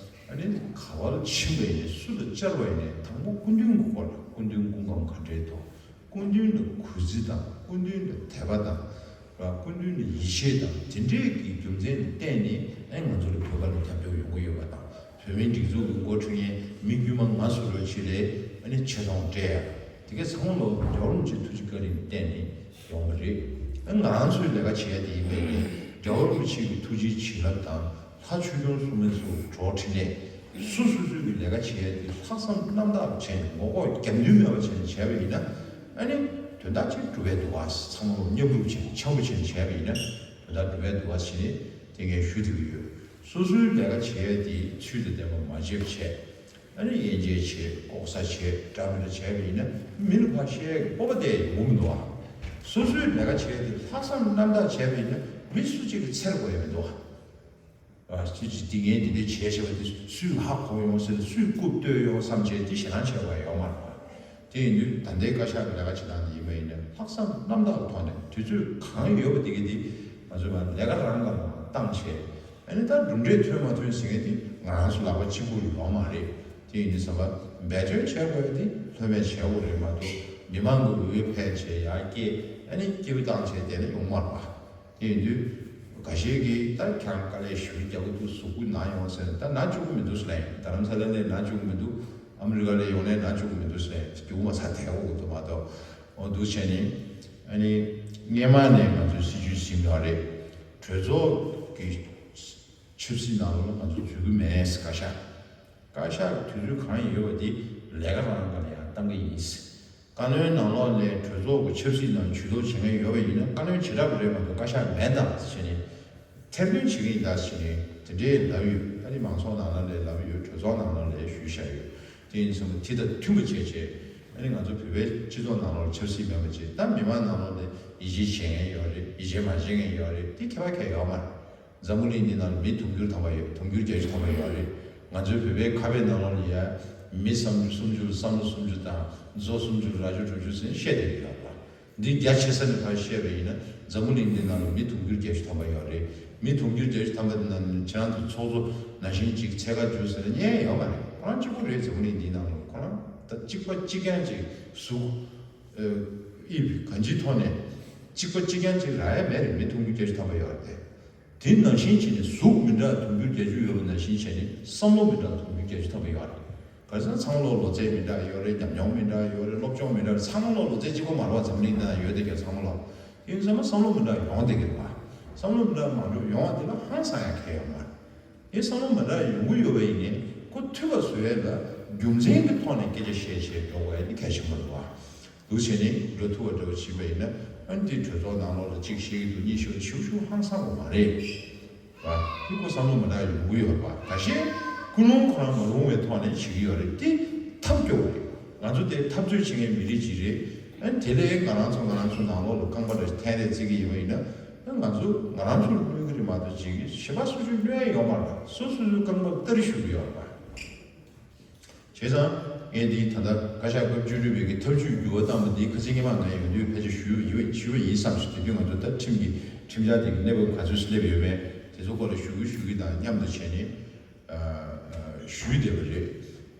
ཨ་ནི་ག་བར་ཕྱིན་པ་ཡིན་ནའི་སུ་ལ་བཅར་བ་ཡིན་ནའི་དང་པོ་སྐུ་མདུན་གྱི་སྐོར་ལ་སྐུ་མདུན་སྐུ་ཁམས་ག་འདྲའི་ཐོག་སྐུ་མདུན་ལ་གུས་བརྩི་དང་སྐུ་མདུན་ལ་དད་པ་དང་། སྐུ་མདུན་ལ་ཡིད་ཆེས་དང་དེ་འདྲའི་གི་རྒྱུ་མཚན་ལ་བརྟེན་ནས་ཨ་ང་ཚོ་ལ་བོད་ཁ་ལ་རྒྱབ་སྐྱོར་ཡོང་གི་ཡོད་པ་དང་བོད་མིའི་སྒྲིག་འཛུགས་ཀྱི་འགོ་ཁྲིད་མཁན་མི་དཀྱུས་མ་ང་ཚོ་ལོ་ཆེ་ལས་ཨ་ནི་ཆེ་མཐོང་སྤྲད་ཡ་དེ་གའི་ཚང་མ་ལོ་རྒྱལ་བ་རིན་པོ་ཆེའི་ཐུགས་རྗེ་བཀའ་དྲིན་བརྟེན་ནས་ཡོང་བ་རེད། ཨ་ང་རང་ཚོའི་ལས་ཀ་བྱེད་ཡ་དེ་ཡིན་པས་ནི་རྒྱལ་བ་རིན་པོ་ཆེ་གི་ཐུགས་རྗེའི་བྱིན་རླབས་དང་། ལྷ་ཆོས་སྐྱོང་སྲུང་མའི་ཚོགས་གྲོགས་འཕྲིན་ལས། སོ་སོ་སོའི་གི་ལས་ཀ་བྱེད་ཡ་དེ་ལྷག་བསམ་རྣམ་དག་བྱས་ནས་ངོ་ལྐོག་རྒྱབ་མདུན་མེད་པ་བྱས་ནས་བྱས་པ་ཡིན་ན། ཨ་ནི་དོན་དག་ཅིག་འགྲུབ་པའི་འདུག་བ། ཚང་མ་མཉམ་རུབ་བྱས་ནས་འཆམ་པོ་བྱས་ནས་བྱས་པ་ཡིན་ན་དོན་དག་འགྲུབ་པའི་འདུག་བ་ཞེས་ནས་དེ་ངས་ཞུ་བསྡད་ཀྱི་ཡོད། སོ་སོའི་ལས་ཀ་བྱེད་ཡ་དེ་ཚུལ་དང་ལྡན་པ་མ་བྱས་པ་བྱས། ཨ་ནི་དབྱེ་འབྱེད་བྱས་ལྐོག་ཟ་བྱས་འདྲ་མི་འདྲ་བྱས་པ་ཡིན་ན་མི་ལ་ཕར་བཤད་ཡ་གི་སྤོབས་པ་དེ་ཡོང་གི་མི་འདུག་བ། སོ་སོའི་ལས་ཀ་བྱེད་ཡ་དེ་ལྷག་བསམ་རྣམ་དག་བྱས་པ་ཡིན་ན་མི་སུ་གཅིག་གིས་འཚེར་དགོས་ཡ་མི་འདུག་བ། ཨ་སུ་གཅིག་འདི་ངས་འདི་འདྲའི་བྱས་བྱས་པ་དེ་སུས་ཧ་གོ་ཡོང་ཟེར་ནས་སུས་རྐུབ་བཏོད་ཡོང་བསམ་བྱས་དེ་ཞེ་སྡང་བྱས་པ་ཡོད་མ་རེད་བ། དེ་ཡིན་དུས་ད་ལྟའི་བཀའ་ཤག་གི་ལས་ཀ་བྱེད་སྟངས་འདི་ཡིན་པ་ཡིན་ན་ལྷག་བསམ་རྣམ་དག་གི་ཐོག་ནས་དུས་ཚོད་གང་ཡོད་པ་དེ་ག་དེ་ང་ཚོས་མར་ལས་ཀ་རང་ག་ལ་བཏང་བྱས། ཨ་ནི་ད་གྲུབ་འབྲས་ཐོན་མ་ཐོན་ཟེར་མཁན་དེ་ང་རང་ཚོ་ལག་པ་གཅིག་པུ་ཡོད་མ་རེད། དེ་ཡིན་དུས་ཙམ་པ་འབད་བརྩོན་བྱེད་དགོས་ཡ་དེ་ལྷོད་མེད་བྱེད་དགོས་རེད་མ་གཏོགས་མི་མང་གི་འོས་འཕེན་བྱས་ཡར་སྐྱེད་ཨ་ནི་སྐྱིད་པོ་བཏང་བྱས་བསྡད་ན་ཡོང་མ་རེད་པ། དེ་ཡིན་དུས་འགའ་ཤས་ཀྱིས་ད་ཁྱེད་རང་དཀའ་ལས་ཞེ་པོ་རྒྱག་གི་འདུག་གཟུགས་པོ་ན་ཡོང་ཟེར་ནས་ད་ན་བཅུག་གི་མི་འདུག་ཟེར་ལབ་ཡིན། རྡ་རམ་ས་ལ་ནས་ན་བཅུག་གི་མི་འདུག་ཨ་མི་རི་ཀ་ལ་ཡོང་ནས་ན་བཅུག་གི་མི་འདུག་ཟེར་ལབ་ཡིན། རྒྱུ་མ་ཚ་དལ་འོ་འདུག་མ་གཏོགས་འོ་འདུག་བྱས་ནས་ཨ་ནི་སྔས་མ་ནས་ང་ཚོའི་སྲིད་བྱུས་ཟིན་ཡོད་རེད། གྲོས་ཚོགས་ཀྱི་ཆབ་སྲིད་ནང་ལོགས་ལ་ང་ཚོ་འཛུལ་གི་མེད་བཀའ་ཤག་བཀའ་ཤག་གི་དུས་ཚོད་གང་ཡོད་པ་དེ་ལས་ཀ་རང་ག་ལ་ཡང་བཏང་གི་ཡིན། བཀའ་བློན་ནང་ལོགས་ལས་གྲོས་ཚོགས་ཀྱི་ཆབ་སྲིད་ནང་ཇུས་གཏོགས་བྱེད་མཁན་ཡོད་པ་ཡིན་ན་བཀའ་བློན་བྱེ་བྲག་རེད་མ་གཏོགས་བཀའ་ཤག་མེད་ད་ཟེར་ནས་ཐེར་འདོན་བྱེད་ཀྱི་ཡིན་ད་ཟེར་ནས་དེ་འདྲའི་ལབ་ཡོད། ཨ་ནི་མང་ཚོགས་ནང་ལོགས་ལས་ལབ་ཡོད། གྲོས་ཚོགས་ནང་ལོགས་ལས་ཞུས་བཞག་ཡོད། དེ་ཡིན་ཙང་དེ་དང་མཐུན་པ་བྱས་བྱས་ཨ་ནི་ང་ཚོ་བོད་པའི་སྤྱི་ཚོགས་ནང་ལོགས་ཆབ་སྲིད་མེད་པ་བྱས་ད་མི་མང་ནང་ལོགས་ལས་ཡིད་ཆེས་བྱེད་མཁན་ཡོད་རེད། ཡིད་ཆེས་མ་བྱེད་མཁན་ཡོད་རེད། དེ་ཁྱད་པར་གང་ཡང་ཡོད་མ་རེད། འཛམ་བུ་གླིང་འདི་ནང་ལ་མི་དུང་ཕྱུར་ཐམ་པ་ཡོད། དུང་ཕྱུར་བརྒྱད་ཅུ་ཐམ་པ་ཡོད་རེད། ང་ཚོའི་བོད་པའི་ཁ་དཔེ་ནང་ལོགས་ལ་ཡ་མི་བསམ་སུམ་ཅུ་ལ་བསམ་བློ་སུམ་ཅུ་དང་མཛོ་སུམ་ཅུ་ལ་རྭ་ཅོ་དྲུག་ཅུ་ཟེར་ནས་བཤད་བསྡད་ཀྱི་ཡོད་པ། འདི་རྒྱ་ཆེ་ས་ནས་ཕར་བཤད་པ་ཡིན་ན་འཛམ་བུ་གླིང་འདི་ནང་ལ་མི་དུང་ཕྱུར་བརྒྱད་ཅུ་ཐམ་པ་ཡོད་རེད། མི་དུང་ཕྱུར་བརྒྱད་ཅུ་ཐམ་པ་འདི་ནང་ནས་ཁྱེད་རང་ཚོ་ཚོགས་གཙོ་ནང་བཞིན་ཅིག་ཚད་བཀག་བཅུག་ཟེར་ན་ཉན་ཡོད་མ་རེད། ཁོ་རང་གཅིག་པུ་རེད། འཛམ་བུ་གླིང་འདིའི་ནང་ལ་ཁོ་རང་ད་གཅིག་པ་གཅིག་རྐྱང་ཅིག་གཟུགས་ཨེ་གང་ཅིའི་ཐོག་ནས་གཅིག་པ་གཅིག་རྐྱང་ཅིག་རག་ཡ་མེད་རེད། མི་དུང་ཕྱུར་བརྒྱད་ཅུ་ཐམ་པ་ཡོད་རེད་དེ། དེ་ནང་བཞིན་བྱས་ནས་གཟུགས་མི་འདྲ་དུང་ཕྱུར་བརྒྱད་ཅུ་ཡོད་པ་ནང་བཞིན་བྱས་ནས་བསམ་བློ་མི་འདྲ་དུང་ཕྱུར་བརྒྱད་ཅུ་ཐམ་པ་ཡོད་རེད། ག་རེ་ཟེར་ན་ཚང་མ་ལོ་ལོ་ཚད་མི་འདྲ་ཡོད་རེད། ཉམས་མྱོང་མི་འདྲ་ཡོད་རེད། སློབ་སྦྱོང་མི་འདྲ་རེད། ཚང་མ་ལོ་ལོ་ཚད་གཅིག་པ་མ་རེད་པ། འཛམ་གླིང་ནང་ཡོད་དེ་ག་ཚང་མ་ལོ། དེ་ཡིན་ཙང་མ་བསམ་བློ་མི་འདྲ་ཡོང་བསྡད་ཀྱི་འདུག་བ། བསམ་བློ་མི་འདྲ་མ་འགྲོ་ཡོང་བ་དེ་ལ་ཧང་སང་ཡ་གང་ཡང་ཡོད་མ་རེད། དེ་བསམ་བློ་མི་འདྲ་ཡོང་གི་ཡོད་པ་ཡིན་ནའི་ཁོ་འཐུས་པ་བཟོ་ཡ་ལ་རྒྱུ་མཚན་གྱི་ཐོག་ནས་སྐད་ཆ་བཤད་བྱས་འགྲོ་དགོས་ཡ་དེ་གལ་ཆེན་པོ་རེད་བ། འདུག་བྱས་ནས་འགྲོ་ཐུབ་པ་འདྲ་བོ་བྱིན་པ་ཡིན་ན་ཨ་ནི་དེ་གྲོས་ཚོགས་ནང་ལོགས་ལ་གཅིག་བཤད་ཀྱི་འདུག་གཉིས་བཤད་ཀྱི་འདུག་ཞུ་ཞུ་ཧང་སང་བ་མ་རེད། བ། དེ་ཁོ་བསམ་བློ་མི་འདྲ་ཡོང་གི་ཡོད་རེད་བ། ད་གཞན་ཀུན་སློང་ཁོ་རང་མ་རུང་བའི་ཐོག་ནས་བྱེད་ཀྱི་ཡོད་རེད། དེ་ཐབས་སྐྱོ་བ་རེད། ང་ཚོ་དེ་འཐབ་རྩོད་བྱེད་མཁན་མི་རིགས་ཅིག་རེད། ཨ་ནི་དེ་ལས་ང་རང་ཚོ་ང་རང་ཚོ་ནང་ལོགས་ལ་རྐང་པ་འདྲ་འཐེན་རེ་བརྩི་གི་ཡོད་པ་ཡིན་ན་ཨ་ང་ཚོ་ང་རང་ཚོ་ལ་གནོད་ཀྱི་རེད་མ་གཏོགས་ཅིག་གཞན་པ་སུ་ཞིག་གནོད་ཡ་ཡོད་མ་རེད་བ། སོ་སོ་སོའི་རྐང་པ་སྟར་ཞུ་གི་ཡོད་རེད་བ། བྱས་ཙང་ངས་འདི་ད་ལྟ་བཀའ་ཤག་སྐབས་བཅུ་དྲུག་པའི་གི་ཐབས་ཇུས་འགྱུར་བ་བཏང་བ་འདི་ཁ་སང་སྔོན་མ་ང་ཡོང་དུས་ཕལ་ཆེར་ཞུས་ཡོད་ཞུས་པ་ཡིན་བསམ་སོང་། དེ་དུས་ང་ཚོ་ད་ཁྲིམས་ཀྱི་ཁྲིམས་འཆར་དེ་གི་གནས་བབ་ག་ཚོད་སླེབས་ཡོད་མེད་དེ་ཚོ་སྐོར་ལ་ཞུ་གི་ཞུ་གི་དང་མཉམ་དུ་བྱས་ནས་ཨ་ཨ་ཞུས་བསྡད་པ་རེད།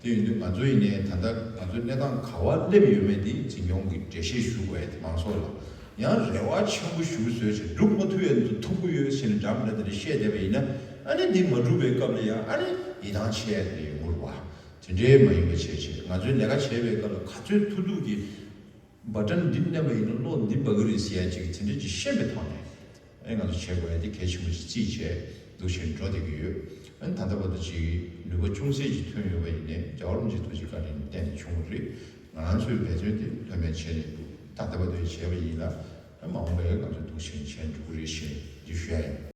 དེ་ཡིན་དུས་ང་ཚོ་ཡིན་ནའི་ད་ལྟ་ང་ཚོའི་གནས་སྟངས་ག་བ་སླེབས་ཡོད་མེད་དེ་འཛིན་སྐྱོང་གི་འགྲེལ་བཤད་ཞུ་དགོས་ཡ་དེ་མང་ཚོགས་ལ་ཡང་རེ་བ་ཆེན་པོ་ཞུ་བཟོས་བྱས་སྒྲུབ་མ་ཐུབ་ཡ་དེ་ཚོ་ཐུབ་ཀྱི་ཡོད་ཟེར་ནས་འདྲ་མི་འདྲ་དེ་འདྲ་བཤད་བསྡད་པ་ཡིན་ན་ཨ་ནི་འདི་མ་འགྲུབ་པའི་སྐབས་ལ་ཡང་ཨ་ནི་ཡིད་ཐང་ཆད་ཡ་དེ་འདྲ་ཡོང་གི་རེད་བ། དེ་འདྲའི་མ་ཡིན་པ་བྱས་བྱས་ང་ཚོའི་ལས་ཀ་བྱེད་པའི་སྐབས་ལ་ག་ཚོད་ཐུབ་ཐུབ་ཀྱིས་འབར་སྒྲ་འདི་མནན་པ་ཡིན་ན་གློག་འདི་འབར་གི་རེད་ཟེར་ཡ་ཅིག་དེ་འདྲ་ཅིག་ཤེས་པའི་ཐོག་ནས་ཨེ་ང་ཚོ་བྱེད་དགོས་ཡ་དེ་གལ་ཆེན་པོ་ཞིག་བརྩིས་བྱས་འདུག་བྱས་འགྲོ་བསྡད་ཀྱི་ཡོད། ཨ་ནི་ད་ལྟ་བར་དུ་ཅིག་ནུས་པ་ཅུང་ཟད་ཅིག་ཐོན་ཡོད་པ་ཡིན་ནའི་རྒྱལ་བ་རིན་པོ་ཆེའི་ཐུགས་རྗེ་བཀའ་དྲིན་བརྟེན་ནས་བྱུང་བ་རེད། ང་རང་ཚོའི་འབད་བརྩོན་དེ་ལྷོད་མེད་བྱས་ནས་འདུག་ད་ལྟ་བར་དུ་བྱས་པ་ཡིན་ལ་ཨ་མ་འོངས་པའི་ང་ཚོ་འདུག་བྱས་བྱས་འགྲོ་གི་རེད་ཞེས་འདི་ཞུ་ཡ་ཡིན།